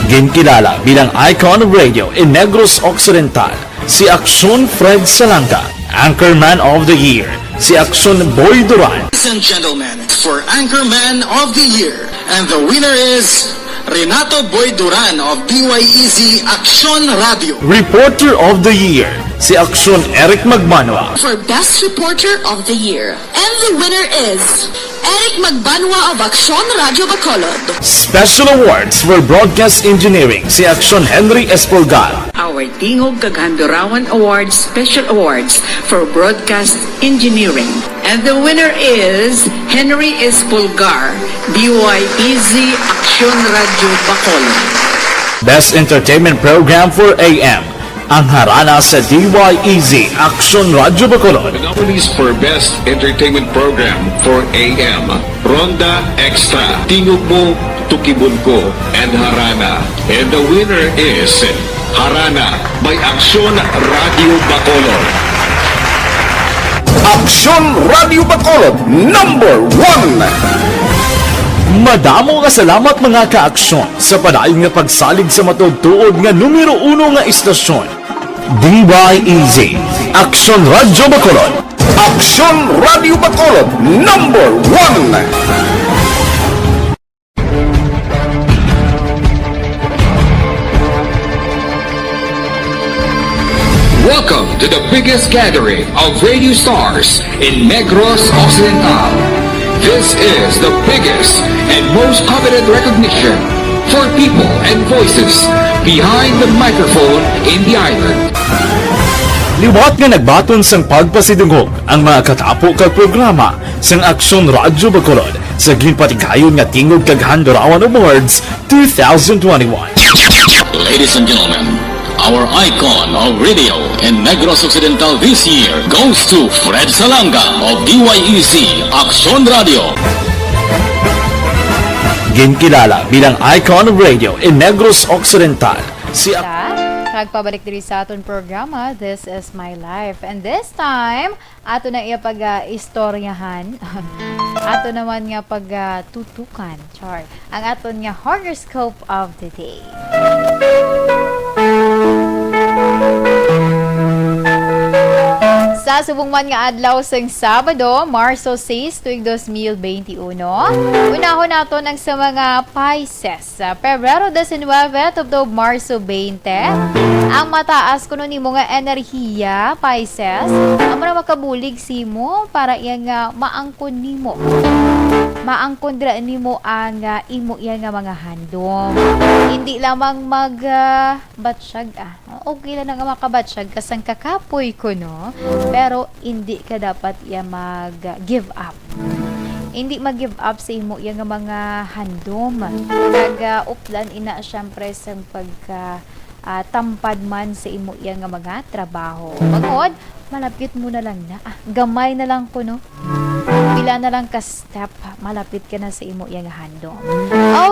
Ginkilala bilang icon of radio in Negros Occidental si Aksyon Fred Salanga, Anchorman of the Year si Aksyon Boy Duran. Ladies and gentlemen, for Anchorman of the Year, and the winner is Renato Boy Duran of D Y E Z Aksyon Radio. Reporter of the Year si Aksyon Eric Magbanwa. For Best Reporter of the Year, and the winner is Eric Magbanwa of Aksyon Radio Bacolod. Special Awards for Broadcast Engineering si Aksyon Henry Espolgar. Our Tingog kag Handurawan Awards Special Awards for Broadcast Engineering. And the winner is Henry Espolgar, D Y E Z Aksyon Radio Bacolod. Best Entertainment Program for A M, ang harana sa D Y E Z Aksyon Radyo Bacolod. The nominees for Best Entertainment Program for A M, Ronda Extra, Tingog Mo, Tukibon Ko, and Harana. And the winner is Harana by Aksyon Radio Bacolod. Aksyon Radio Bacolod, number one. Madamo nga salamat, mga ka-aksyon, sa padayon nga pagsalig sa matuod-tuod nga numero uno nga istasyon. D Y E Z, Aksyon Radyo Bacolod. Aksyon Radyo Bacolod, number one. Welcome to the biggest gathering of radio stars in Negros Occidental. This is the biggest and most coveted recognition for people and voices behind the microphone in the island. Liwat nga nagbaton sang pagpasidungog ang mga katapo kag programa sang Aksyon Radyo Bacolod sa ginpatigayon nga Tingog kag Handurawan Awards two thousand twenty-one. Ladies and gentlemen, Our icon of radio in Negros Occidental this year goes to Fred Salanga of D Y E C Aksyon Radio. Ginkilala bilang icon of radio in Negros Occidental, si Sa, kag pabalik diri sa aton programa, This Is My Life. And this time, ato na iya pag-istoryahan. Ato naman nga pagtutukan, char, ang aton nga horoscope of the day. Sa subong man nga adlaw sang Sabado, Marso sais, tuig dos mil benti uno, unahon naton ang sa mga Pisces. Sa Pebrero diecinuebe tubtob Marso veinte, ang mataas kuno nimo nga enerhiya, Pisces, amo na makabulig simo para iya nga maangkon nimo. Maangkon dira nimo ang, ah, imo iya nga mga handom. Hindi lamang mag, ah, batsyag, ah. Okay lang na nga makabatsyag ka sang kakapoy kuno, pero hindi ka dapat iya mag, ah, give up. Hindi mag-give up sa imo iya nga mga handom. Kag, ah, updan ina, syempre, sang pagka, ah, tampad man sa imo iya nga mga trabaho. Bangod, malapit mo na lang na. Ah, gamay na lang kuno. Pila na lang ka step, malapit ka na sa imo iya nga handom.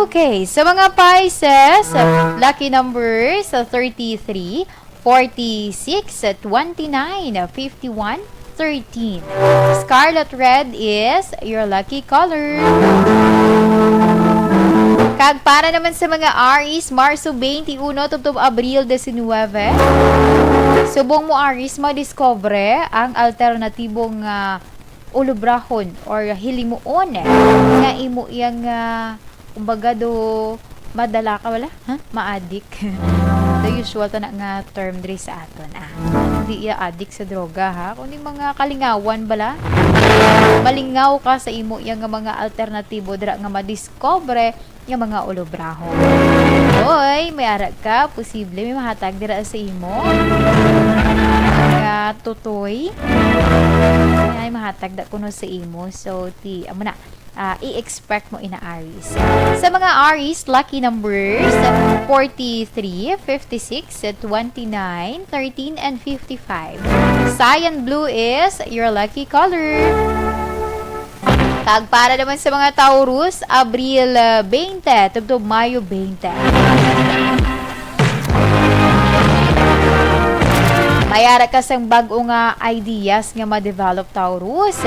Okay, sa mga Pisces, lucky numbers, ah, thirty-three, forty-six, twenty-nine, fifty-one, thirteen. Scarlet red is your lucky color. Kag para naman sa mga Aries, Marso twenty-one tubtob Abril diecinuebe, subong mo, Aries, madiscover ang alternatibong, ah, ulubrahon or hilimuon nga imo iyang, ah, kumbaga, do madala ka, wala? Ha? Maadik. The usual ta na nga term diri sa aton, ah. Hindi iya adik sa droga, ha? Kundi mga kalingawan bala. Malingaw ka sa imo iya nga mga alternatibo dira nga madiscover nga mga ulubrahon. Oy, may ara ka, posible may mahatag dira sa imo nga tutoy. Ay, mahatag da kuno sa imo. So, ti, amo na, ah, i-expect mo ina, Aries. Sa mga Aries, lucky numbers, forty-three, fifty-six, twenty-nine, thirteen, and fifty-five. Cyan blue is your lucky color. Kag para naman sa mga Taurus, Abril, ah, twenty tubtob Mayo twenty. May ara ka sang bag-o nga ideas nga ma-develop, Taurus.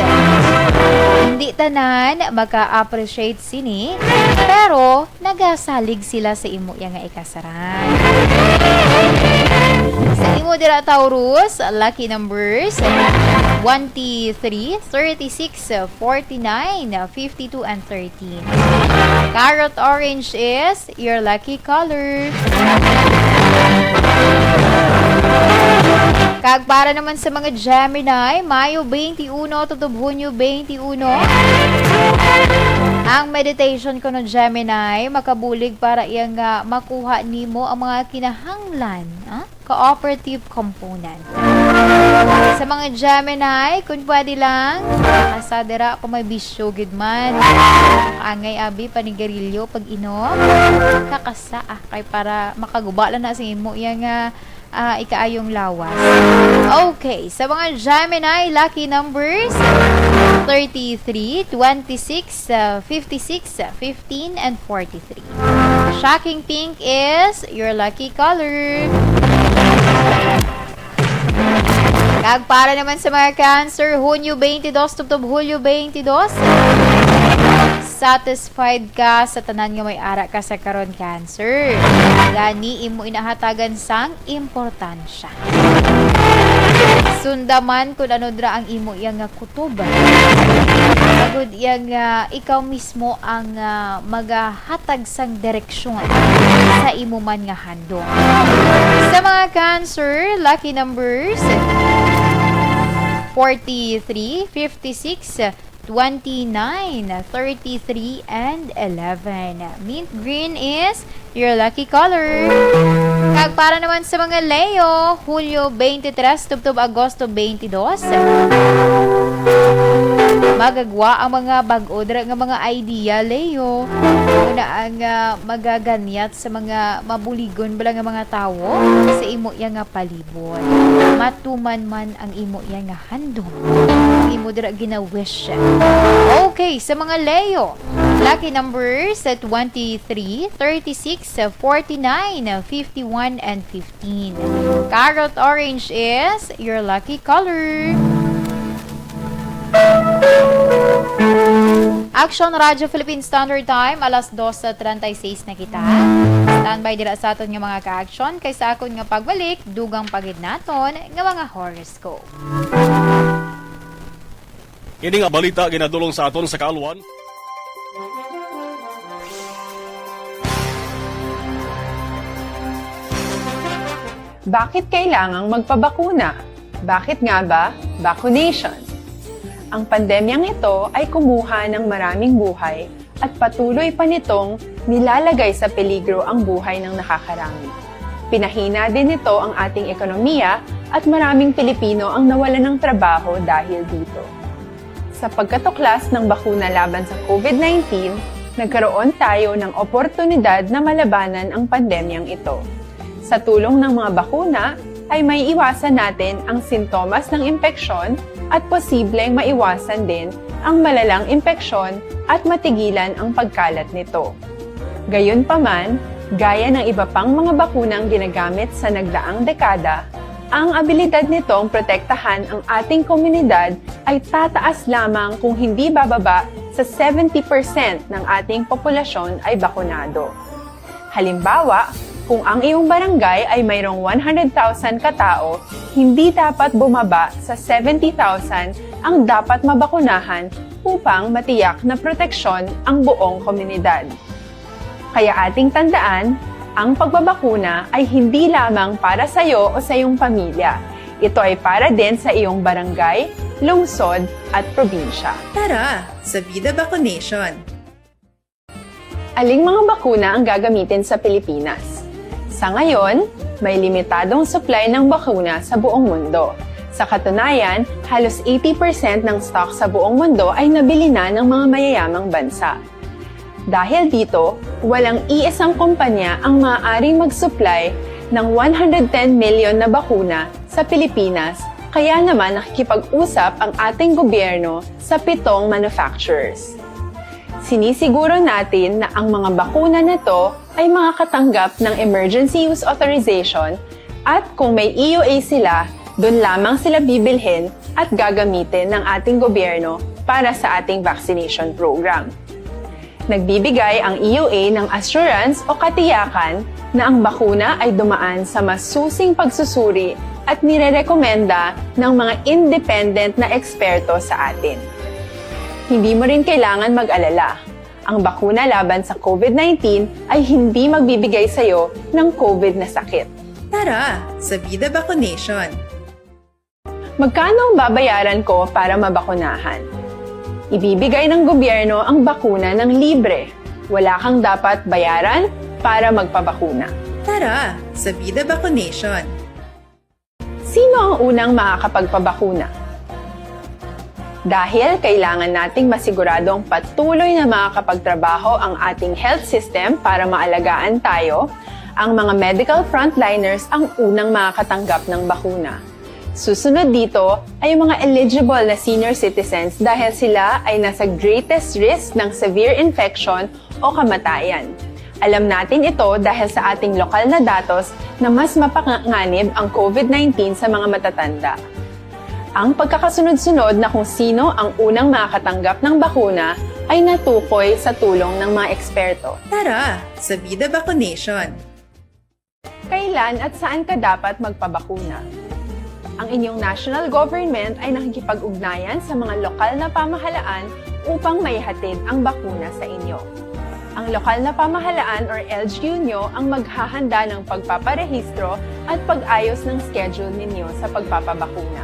Hindi tanan maka-appreciate sini, pero nagasalig sila sa imo iya nga ikasaran. Sa imo dira, Taurus, lucky numbers, twenty-three, thirty-six, forty-nine, fifty-two, and thirteen. Carrot orange is your lucky color. Kag para naman sa mga Gemini, Mayo twenty-one tubtob Hunyo twenty-one, ang meditation kuno, Gemini, makabulig para iya nga makuha nimo ang mga kinahanglan, ah? Cooperative component. Sa mga Gemini, kung pwede lang, asa dira kung may bisyo gid man. Angay abi panigarilyo pag inom. Kakasa, ah, kay para makaguba lang na sa imo iya nga, ah, ikaayong lawas. Okay, sa mga Gemini, lucky numbers, thirty-three, twenty-six, ah, fifty-six, fifteen, and forty-three. Shocking pink is your lucky color. Kag para naman sa mga Cancer, Hunyo twenty-two tubtob Hulyo twenty-two, satisfied ka sa tanan nga may ara ka sa karon, Cancer. Gani, imo inahatagan sang importansya. Sunda man kung ano dira ang imo iya nga kutob. Agud iya nga ikaw mismo ang, ah, magahatag sang direksyon sa imo man nga handom. Sa mga Cancer, lucky numbers, forty-three, fifty-six, twenty-nine, thirty-three, and eleven. Mint green is your lucky color. Kag para naman sa mga Leo, Hulyo twenty-three tubtob Agosto twenty-two, Magagwa ang mga bag-o dira nga mga idea, Leo. Muna ang, ah, magaganyat sa mga mabuligon bala nga mga tawo sa imo iya nga palibot. Matuman man ang imo iya nga handom. Ang imo dira gina-wish. Okay, sa mga Leo, lucky numbers sa twenty-three, thirty-six, forty-nine, fifty-one, and fifteen. Carrot orange is your lucky color. Action Radyo Philippine Standard Time, alas dos treinta y seis na kita. Standby dira sa aton nga mga ka-action, kay sa akon nga pagbalik, dugang pa gid naton nga mga horoscope. Ini nga balita ginadulong sa aton sa kaalwan. Bakit kailangang magpabakuna? Bakit nga ba vaccination? Ang pandemyang ito ay kumuha ng maraming buhay at patuloy pa nitong nilalagay sa peligro ang buhay ng nakakarami. Pinahina din nito ang ating ekonomiya at maraming Pilipino ang nawalan ng trabaho dahil dito. Sa pagkatuklas ng bakuna laban sa COVID nineteen, nagkaroon tayo ng oportunidad na malabanan ang pandemyang ito. Sa tulong ng mga bakuna, ay may iwasan natin ang sintomas ng impeksyon at posibleng maiwasan din ang malalang impeksyon at matigilan ang pagkalat nito. Gayunpaman, gaya ng iba pang mga bakunang ginagamit sa nagdaang dekada, ang abilidad nitong protektahan ang ating komunidad ay tataas lamang kung hindi bababa sa seventy percent ng ating populasyon ay bakunado. Halimbawa, kung ang iyong barangay ay mayroong one hundred thousand ka tao, hindi dapat bumaba sa seventy thousand ang dapat mabakunahan upang matiyak na proteksyon ang buong komunidad. Kaya ating tandaan, ang pagbabakuna ay hindi lamang para sa iyo o sa iyong pamilya. Ito ay para din sa iyong barangay, lungsod, at probinsya. Tara, sa Vida Vaccination! Aling mga bakuna ang gagamitin sa Pilipinas? Sa ngayon, may limitadong supply ng bakuna sa buong mundo. Sa katunayan, halos eighty percent ng stock sa buong mundo ay nabili na ng mga mayayamang bansa. Dahil dito, walang iisang kumpanya ang maaaring mag-supply ng one hundred ten million na bakuna sa Pilipinas, kaya naman nakikipag-usap ang ating gobyerno sa pitong manufacturers. Sinisiguro natin na ang mga bakuna na to ay makakatanggap ng emergency use authorization at kung may E U A sila, dun lamang sila bibilhin at gagamitin ng ating gobyerno para sa ating vaccination program. Nagbibigay ang E U A ng assurance o katiyakan na ang bakuna ay dumaan sa masusing pagsusuri at nirerekomenda ng mga independent na eksperto sa atin. Hindi mo rin kailangan mag-alala. Ang bakuna laban sa COVID nineteen ay hindi magbibigay sa iyo ng COVID na sakit. Tara, sa Vida Vaccination! Magkano ang babayaran ko para mabakunahan? Ibibigay ng gobyerno ang bakuna ng libre. Wala kang dapat bayaran para magpabakuna. Tara, sa Vida Vaccination! Sino ang unang makakapagpabakuna? Dahil kailangan nating masiguradong patuloy na makakapagtrabaho ang ating health system para maalagaan tayo, ang mga medical frontliners ang unang makakatanggap ng bakuna. Susunod dito ay ang mga eligible na senior citizens dahil sila ay nasa greatest risk ng severe infection o kamatayan. Alam natin ito dahil sa ating lokal na datos na mas mapanganib ang COVID nineteen sa mga matatanda. Ang pagkakasunod-sunod na kung sino ang unang makakatanggap ng bakuna ay natukoy sa tulong ng mga eksperto. Tara, sa Vida Vaccination! Kailan at saan ka dapat magpabakuna? Ang inyong national government ay nakikipag-ugnayan sa mga lokal na pamahalaan upang maihatid ang bakuna sa inyo. Ang lokal na pamahalaan or L G U nyo ang maghahanda ng pagpaparehistro at pag-ayos ng schedule ninyo sa pagpapabakuna.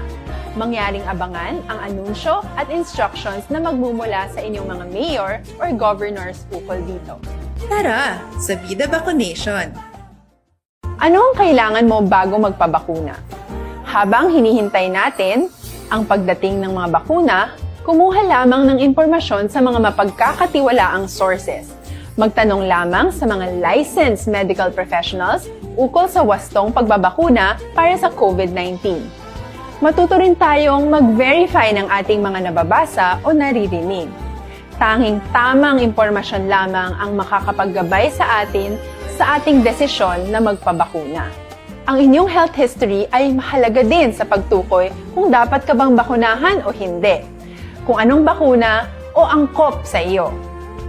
Mangyaring abangan ang anunsyo at instructions na magmumula sa inyong mga mayor or governors ukol dito. Tara, sa Vida Vaccination! Ano ang kailangan mo bago magpabakuna? Habang hinihintay natin ang pagdating ng mga bakuna, Kumuha lamang ng impormasyon sa mga mapagkakatiwalaang sources. Magtanong lamang sa mga licensed medical professionals ukol sa wastong pagbabakuna para sa COVID nineteen. Matuto rin tayong mag-verify ng ating mga nababasa o naririnig. Tanging tamang impormasyon lamang ang makakapaggabay sa atin sa ating desisyon na magpabakuna. Ang inyong health history ay mahalaga din sa pagtukoy kung dapat ka bang bakunahan o hindi, kung anong bakuna o angkop sa iyo.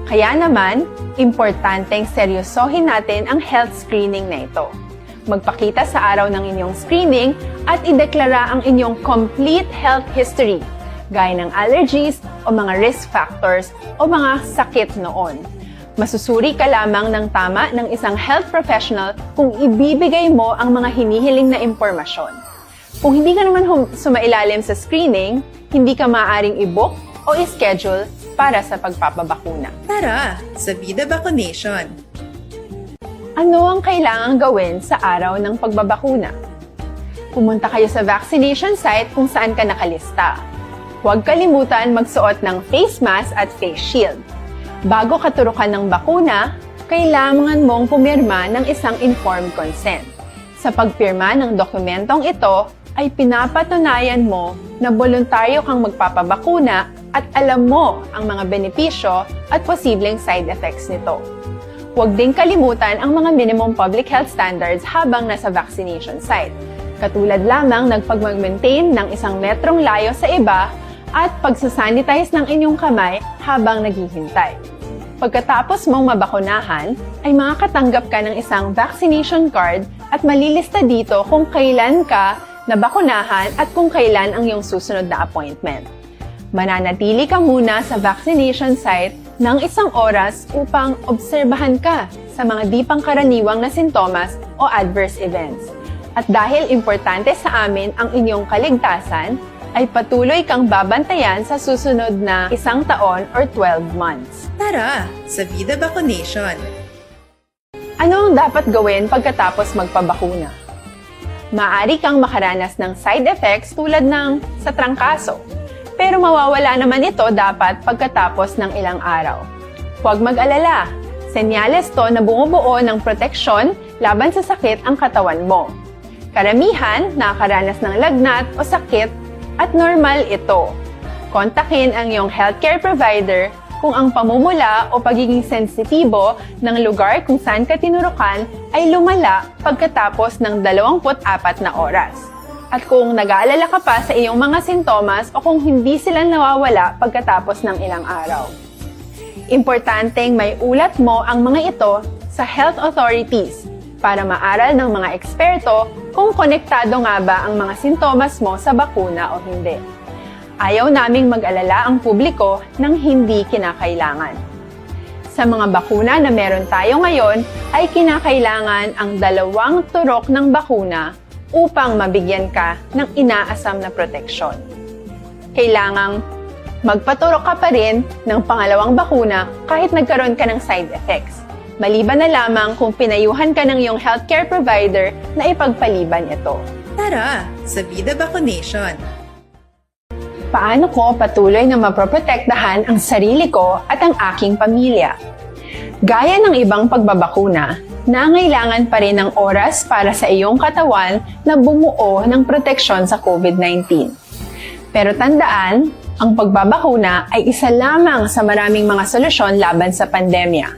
Kaya naman, importanteng seryosohin natin ang health screening na ito. Magpakita sa araw ng inyong screening at ideklara ang inyong complete health history, gaya ng allergies o mga risk factors o mga sakit noon. Masusuri ka lamang ng tama ng isang health professional kung ibibigay mo ang mga hinihiling na impormasyon. Kung hindi ka naman hum- sumailalim sa screening, hindi ka maaaring i-book o i-schedule para sa pagpapabakuna. Tara sa Vida Vaccination! Ano ang kailangang gawin sa araw ng pagbabakuna? Pumunta kayo sa vaccination site kung saan ka nakalista. Huwag kalimutan magsuot ng face mask at face shield. Bago ka turukan ng bakuna, kailangan mong pumirma ng isang informed consent. Sa pagpirma ng dokumentong ito, ay pinapatunayan mo na boluntaryo kang magpapabakuna at alam mo ang mga benepisyo at posibleng side effects nito. Huwag ding kalimutan ang mga minimum public health standards habang nasa vaccination site, katulad lamang ng pagmag-maintain ng isang metrong layo sa iba at pagsasanitize ng inyong kamay habang naghihintay. Pagkatapos mong mabakunahan, ay makakatanggap ka ng isang vaccination card at malilista dito kung kailan ka nabakunahan at kung kailan ang iyong susunod na appointment. Mananatili ka muna sa vaccination site ng isang oras upang obserbahan ka sa mga di pangkaraniwang na sintomas o adverse events. At dahil importante sa amin ang inyong kaligtasan, ay patuloy kang babantayan sa susunod na isang taon or twelve months. Tara sa Vida Vaccination! Ano ang dapat gawin pagkatapos magpabakuna? Maaari kang makaranas ng side effects tulad ng sa trangkaso, pero mawawala naman ito dapat pagkatapos ng ilang araw. Huwag mag-alala, senyales to na bumubuo ng proteksyon laban sa sakit ang katawan mo. Karamihan nakakaranas ng lagnat o sakit at normal ito. Kontakin ang iyong healthcare provider kung ang pamumula o pagiging sensitibo ng lugar kung saan ka tinurukan ay lumala pagkatapos ng dalawampu't apat na oras. At kung nag-aalala ka pa sa iyong mga sintomas o kung hindi sila nawawala pagkatapos ng ilang araw. Importanteng maiulat mo ang mga ito sa health authorities para maaral ng mga eksperto kung konektado nga ba ang mga sintomas mo sa bakuna o hindi. Ayaw naming mag-alala ang publiko ng hindi kinakailangan. Sa mga bakuna na meron tayo ngayon, ay kinakailangan ang dalawang turok ng bakuna upang mabigyan ka ng inaasam na proteksyon. Kailangang magpaturok ka pa rin ng pangalawang bakuna kahit nagkaroon ka ng side effects, maliban na lamang kung pinayuhan ka ng iyong healthcare provider na ipagpaliban ito. Tara sa Vida Vaccination! Paano ko patuloy na maproprotektahan ang sarili ko at ang aking pamilya? Gaya ng ibang pagbabakuna, nangailangan pa rin ng oras para sa iyong katawan na bumuo ng proteksyon sa COVID nineteen. Pero tandaan, ang pagbabakuna ay isa lamang sa maraming mga solusyon laban sa pandemya.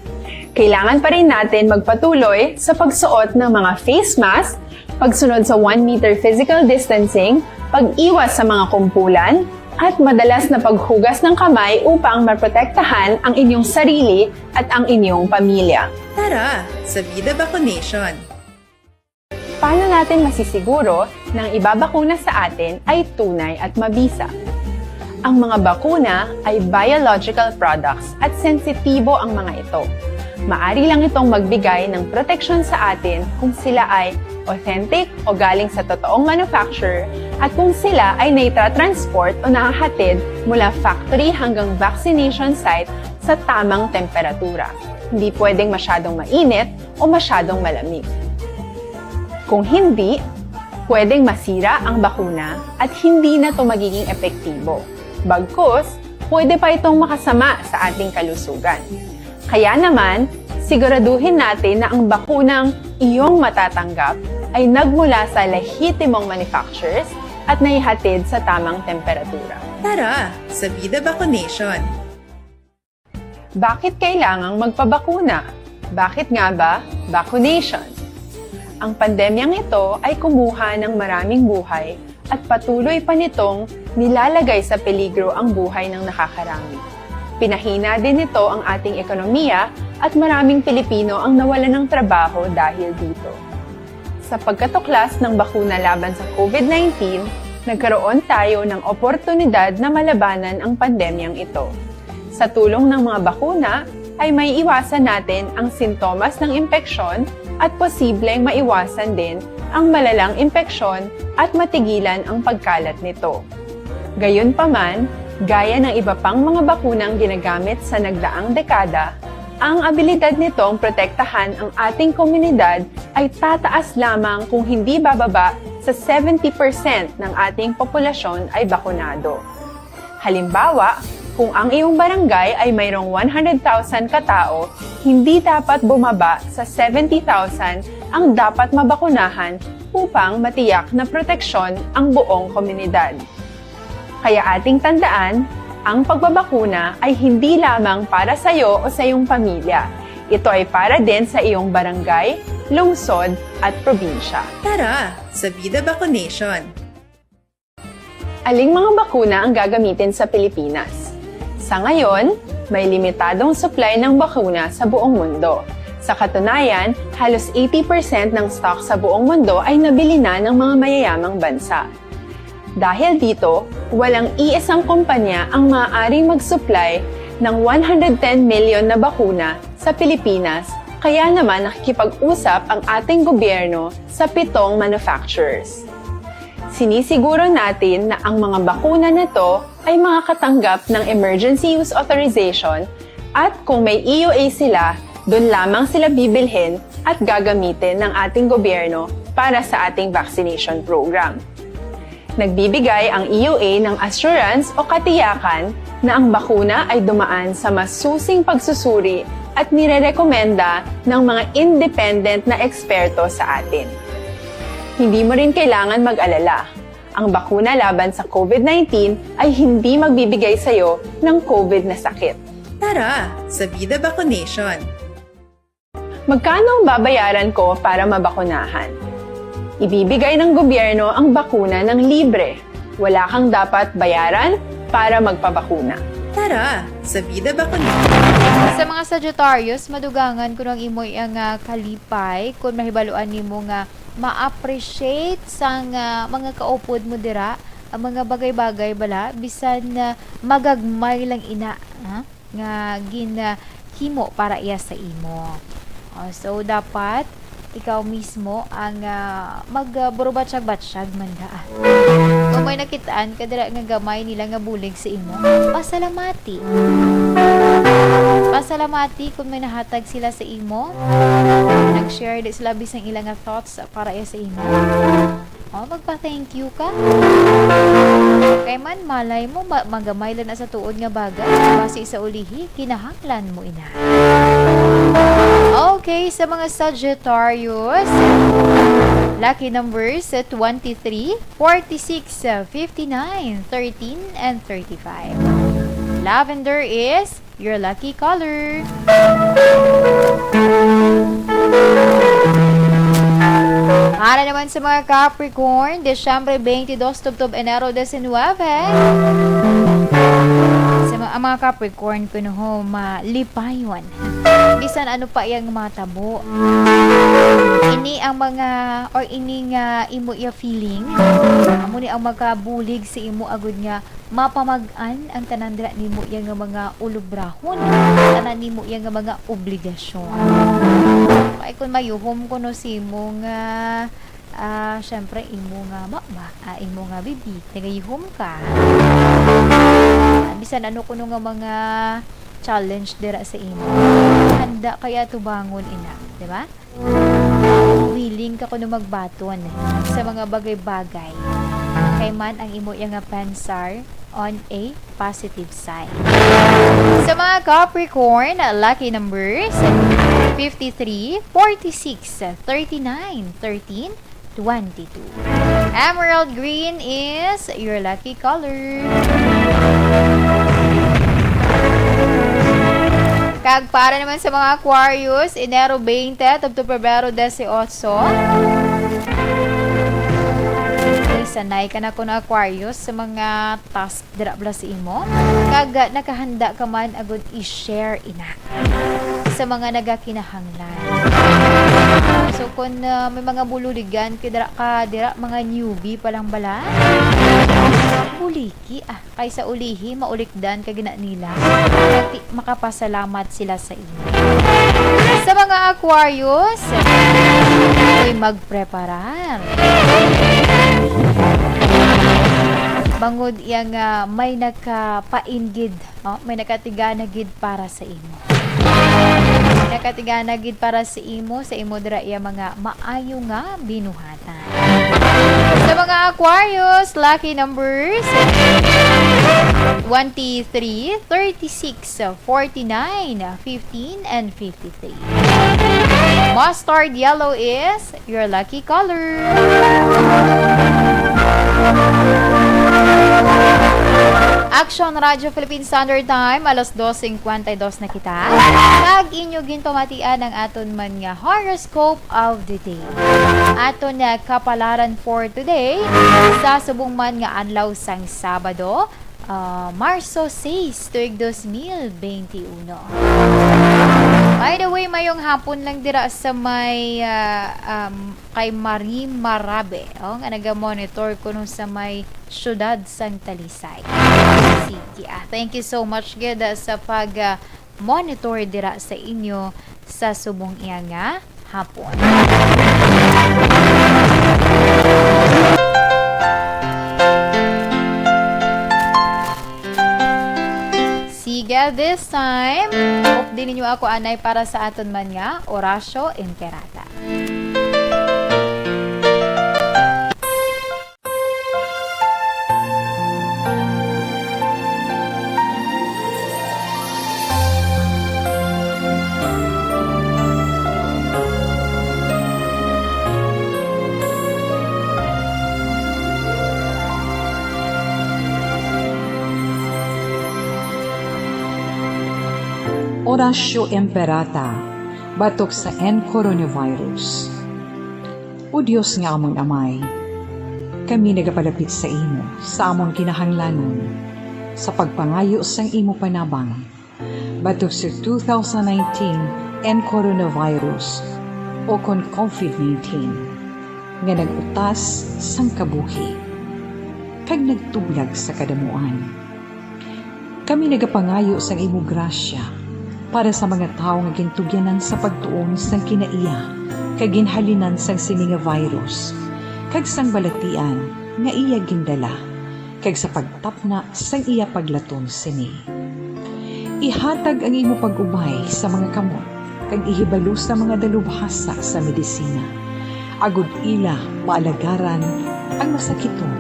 Kailangan pa rin natin magpatuloy sa pagsuot ng mga face mask, pagsunod sa one meter physical distancing, pag-iwas sa mga kumpulan, at madalas na paghugas ng kamay upang maprotektahan ang inyong sarili at ang inyong pamilya. Tara sa Vida Vaccination! Paano natin masisiguro na ang ibabakuna sa atin ay tunay at mabisa? Ang mga bakuna ay biological products at sensitibo ang mga ito. Maari lang itong magbigay ng proteksyon sa atin kung sila ay authentic o galing sa totoong manufacturer at kung sila ay naitra-transport o nahahatid mula factory hanggang vaccination site sa tamang temperatura. Hindi pwedeng masyadong mainit o masyadong malamig. Kung hindi, pwedeng masira ang bakuna at hindi na ito magiging epektibo. Bagkus, pwede pa itong makasama sa ating kalusugan. Kaya naman, siguraduhin natin na ang bakunang iyong matatanggap ay nagmula sa lehitimong manufacturers at naihatid sa tamang temperatura. Tara, sa Bida Vaccination! Bakit kailangang magpabakuna? Bakit nga ba vaccination? Ang pandemyang ito ay kumuha ng maraming buhay at patuloy pa nitong nilalagay sa peligro ang buhay ng nakakarami. Pinahina din nito ang ating ekonomiya at maraming Pilipino ang nawalan ng trabaho dahil dito. Sa pagkatuklas ng bakuna laban sa COVID nineteen, nagkaroon tayo ng oportunidad na malabanan ang pandemyang ito. Sa tulong ng mga bakuna, ay may iwasan natin ang sintomas ng impeksyon at posibleng maiwasan din ang malalang impeksyon at matigilan ang pagkalat nito. Gayunpaman, gaya ng iba pang mga bakunang ginagamit sa nagdaang dekada, ang abilidad nitong protektahan ang ating komunidad ay tataas lamang kung hindi bababa sa seventy percent ng ating populasyon ay bakunado. Halimbawa, kung ang iyong barangay ay mayroong one hundred thousand ka tao, hindi dapat bumaba sa seventy thousand ang dapat mabakunahan upang matiyak na proteksyon ang buong komunidad. Kaya ating tandaan, ang pagbabakuna ay hindi lamang para sa iyo o sa iyong pamilya. Ito ay para din sa iyong barangay, lungsod, at probinsya. Tara, sa Bida Vaccination! Aling mga bakuna ang gagamitin sa Pilipinas? Sa ngayon, may limitadong supply ng bakuna sa buong mundo. Sa katunayan, halos eighty percent ng stock sa buong mundo ay nabili na ng mga mayayamang bansa. Dahil dito, walang iisang kumpanya ang maaaring mag-supply ng one hundred ten million na bakuna sa Pilipinas, kaya naman nakikipag-usap ang ating gobyerno sa pitong manufacturers. Sinisiguro natin na ang mga bakuna na to ay makakatanggap ng emergency use authorization at kung may E U A sila, doon lamang sila bibilhin at gagamitin ng ating gobyerno para sa ating vaccination program. Nagbibigay ang E U A ng assurance o katiyakan na ang bakuna ay dumaan sa masusing pagsusuri at nirerekomenda ng mga independent na eksperto sa atin. Hindi mo rin kailangan mag-alala. Ang bakuna laban sa COVID nineteen ay hindi magbibigay sa iyo ng COVID na sakit. Tara, sa Bida Vaccination! Magkano ang babayaran ko para mabakunahan? Ibibigay ng gobyerno ang bakuna ng libre. Wala kang dapat bayaran para magpabakuna. Tara, sa Bida Vaccination! Sa mga Sagittarius, madugangan kuno ang imo iya nga kalipay kung mahibaluan nimo nga ma-appreciate sang, ah, mga kaupod mo dira ang mga bagay-bagay bala, bisan, ah, magagmay lang ina, ha, nga ginhimo para iya sa imo. Oh, so, dapat ikaw mismo ang, ah, magburubatsyag-batsyag man da. Kung may nakitaan ka dira nga gamay nila nga bulig sa imo, pasalamati. Pasalamati kung may nahatag sila sa imo. Nag-share di sila bisan ila nga thoughts para iya sa imo. Oh, magpa-thank you ka. Kay man, malay mo, ma-, magamay lang na sa tuod nga bagay. Basi sa ulihi, kinahanglan mo ina. Okay, sa mga Sagittarius, lucky numbers, uh, twenty-three, forty-six, uh, fifty-nine, thirteen, and thirty-five. Lavender is your lucky color. Para naman sa mga Capricorn, Disyembre twenty-two tubtob Enero diecinuebe. Sa mga, ang mga Capricorn, kuno ho, malipayon. Bisan ano pa iyang matabo. Ini ang mga, or ini nga imo iya feeling, amo ni ang makabulig sa imo agud nga mapamag-an ang tanan dira nimo iya nga mga ulobrahon, tanan nimo iya nga mga obligasyon. Kay kung mayuhom kuno sa imo nga, ah, syempre, imo nga mama, ah, imo nga bibi, nagayuhom ka. Ah, bisan ano kuno nga mga challenge dira sa imo, handa kaya tubangon ina, di ba? Willing ka kuno magbaton sa mga bagay-bagay. Kay man ang imo iya nga pensar, on a positive side. Sa mga Capricorn, lucky numbers, fifty-three, forty-six, thirty-nine, thirteen, twenty-two. Emerald green is your lucky color. Kag para naman sa mga Aquarius, Enero twenty tubtob Pebrero dieciocho. Ay, sanay ka na kuno, Aquarius, sa mga task dira bala sa imo, kag, ah, nakahanda ka man agud i-share ina sa mga nagakinahanglan. So, kung, ah, may mga bululigan ka dira, ka dira, mga newbie pa lang bala, uliki, ah, kaysa ulihi, maulikdan ka gina nila. Mati-, makapasalamat sila sa imo. Sa mga Aquarius, ako'y magpreparar. Bangod iya nga may nakapainggid, oh, may nakatigana gid para sa imo. Nakatigana gid para sa imo, sa imo dira iya mga maayo nga binuhatan. Sa mga Aquarius, lucky numbers, twenty-three, thirty-six, forty-nine, fifteen, and fifty-three. Mustard yellow is your lucky color. Action Radio Philippine Standard Time, alas dos cincuenta y dos na kita. Kag inyo ginpamatian ang aton man nga horoscope of the day. Aton nga kapalaran for today, sa subong man nga adlaw sang Sabado, ah, Marso sais, tuig dos mil benti uno. By the way, mayong hapon lang dira sa may, ah, um, kay Marie Marabe, oh, nga naga-monitor kuno sa may siyudad sang Talisay City. Ah, thank you so much gid, ah, sa pag, ah, monitor dira sa inyo sa subong iya nga hapon. Sige, this time, updi ninyo ako anay para sa aton man nga Oratio Imperata. Oratio Imperata, batok sa N coronavirus. O Dios nga amon Amay, kami nagapalapit sa imo sa amon kinahanglanon sa pagpangayo sang imo panabang batok sa two thousand nineteen N coronavirus, o kon covid nineteen, nga nag-utas sang kabuhi kag nagtublag sa kadamuan. Kami nagapangayo sang imo grasya para sa mga tawo nga gintugyanan sa pagtuon sang kinaiya kag ginhalinan sang sini nga virus, kag sang balatian nga iya gindala, kag sa pagtapna sang iya paglaton sini. Ihatag ang imo pag-ubay sa mga kamot kag ihibalo sa mga dalubhasa sa medisina, agod ila maalagaran ang masakiton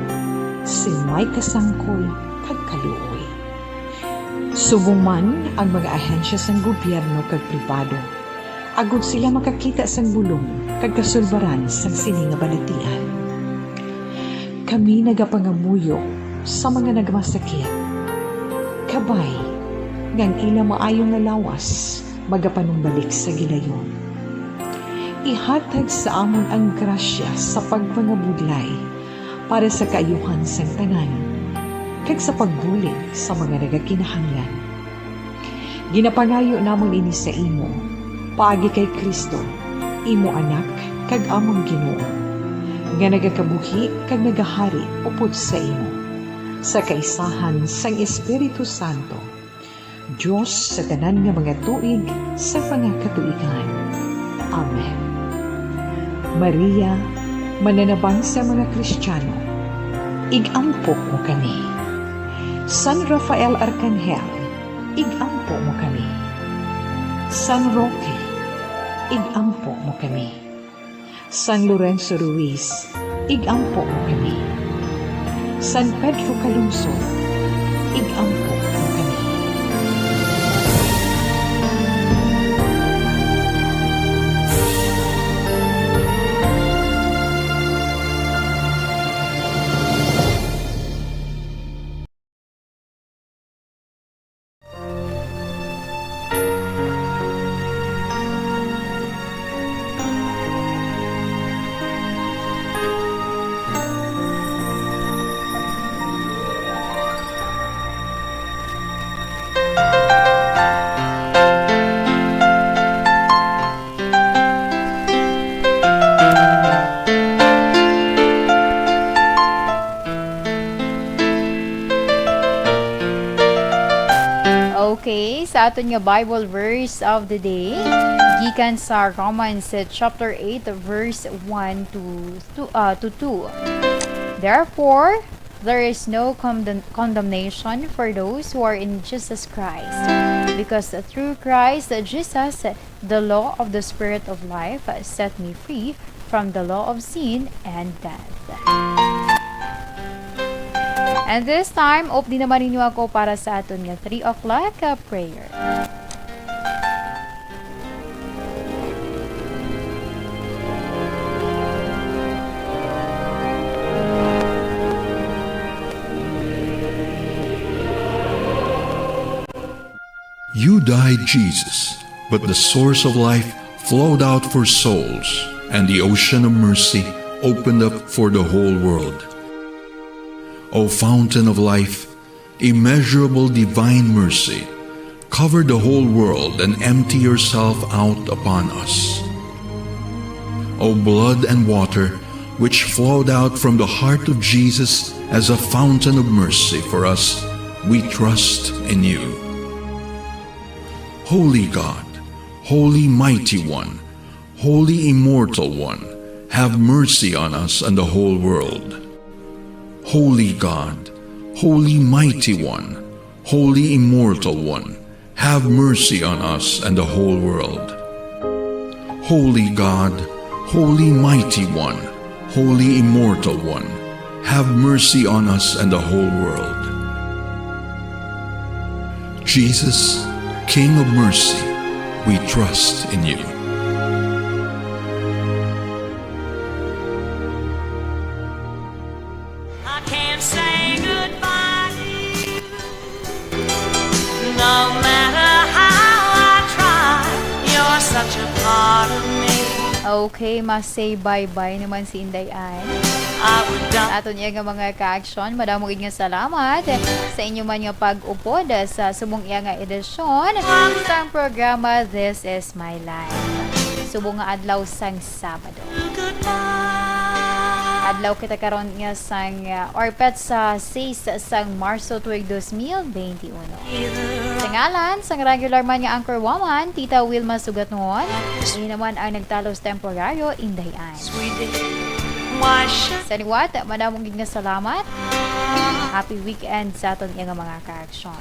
sing may kasangkol kag kaluoy. Subong man ang mga ahensya sang gobyerno kag pribado, agod sila makakita sang bulong kag kasulbaran sang sini nga balatian. Kami nagapangamuyo sa mga nagmasakit, kabay nga ang ila maayo nga lawas magapanumbalik sa gilayon. Ihatag sa amon ang grasya sa pagpangabudlay para sa kaayuhan sang tanan, kag sa pagbulig sa mga nagakinahanglan. Ginapangayo namon ini sa imo, paagi kay Cristo, imo Anak kag amon Ginoo, nga nagakabuhi kag nagahari upod sa imo, sa kaisahan sang Espiritu Santo, Dios sa tanan nga mga tuig sa mga katuigan. Amen. Maria, mananabang sa mga Kristiyano, ig-ampo mo kami. San Rafael Arkanghel, ig-ampo mo kami. San Roque, ig-ampo mo kami. San Lorenzo Ruiz, ig-ampo mo kami. San Pedro Calungsod, Ig-ampo mo kami. Okay, sa aton nga Bible verse of the day, gikan sa Romans, eh, chapter eight, verse one to, to, ah, to two. Therefore, there is no condemn-, condemnation for those who are in Jesus Christ, because through Christ Jesus, the law of the Spirit of life set me free from the law of sin and death. And this time, updi naman ninyo ako para sa aton nga three o'clock, uh, prayer. You died, Jesus, but the source of life flowed out for souls, and the ocean of mercy opened up for the whole world. O fountain of life, immeasurable divine mercy, cover the whole world and empty yourself out upon us. O blood and water, which flowed out from the heart of Jesus as a fountain of mercy for us, we trust in you. Holy God, Holy Mighty One, Holy Immortal One, have mercy on us and the whole world. Holy God, Holy Mighty One, Holy Immortal One, have mercy on us and the whole world. Holy God, Holy Mighty One, Holy Immortal One, have mercy on us and the whole world. Jesus, King of mercy, we trust in you. I can't say goodbye to you. No matter how I try, you're such a part of me. Okay, ma-say bye-bye naman si Inday Ann. I would die. Aton iya nga mga kaaksyon, madamo gid nga salamat sa inyo man nga pag-upod sa subong iya nga edisyon sang programa This Is My Life. Subong nga adlaw sang Sabado. Adlaw kita karon nga sang, uh, or petsa sais sang Marso tuig dos mil bente uno. Sa ngalan sang regular man nga anchor woman, Tita Wilma Sugatnon, ini naman ang nagtalos temporaryo, Inday Ann. Sa liwat, madamo gid nga salamat. Happy weekend sa aton iya nga mga kaaksyon.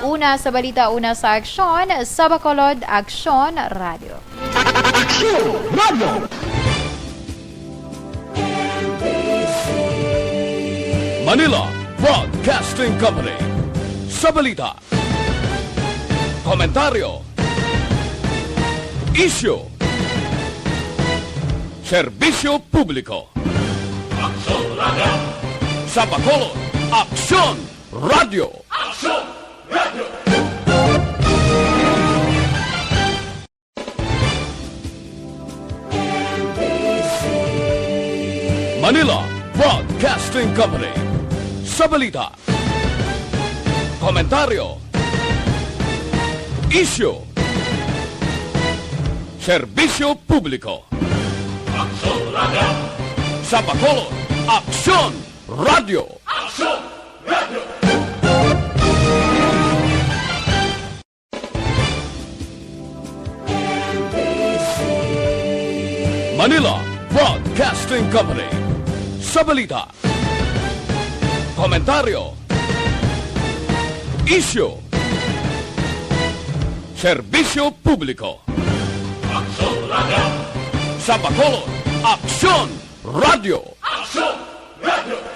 Una sa balita, una sa aksyon, sa Bacolod, Aksyon Radio. Aksyon Radio. Manila Broadcasting Company. Sa balita, komentaryo, isyu, serbisyo publiko. Aksyon Radio. Sa Bacolod, Aksyon Radio. Aksyon Radio. Manila Broadcasting Company. Sa balita, komentaryo, isyu, serbisyo publiko. Aksyon Radio. Sa Bacolod, Aksyon Radio. Aksyon Radio. Manila Broadcasting Company. Sa balita, komentaryo, isyu, serbisyo publiko. Aksyon Radio. Sa Bacolod, Aksyon Radio. Aksyon Radio.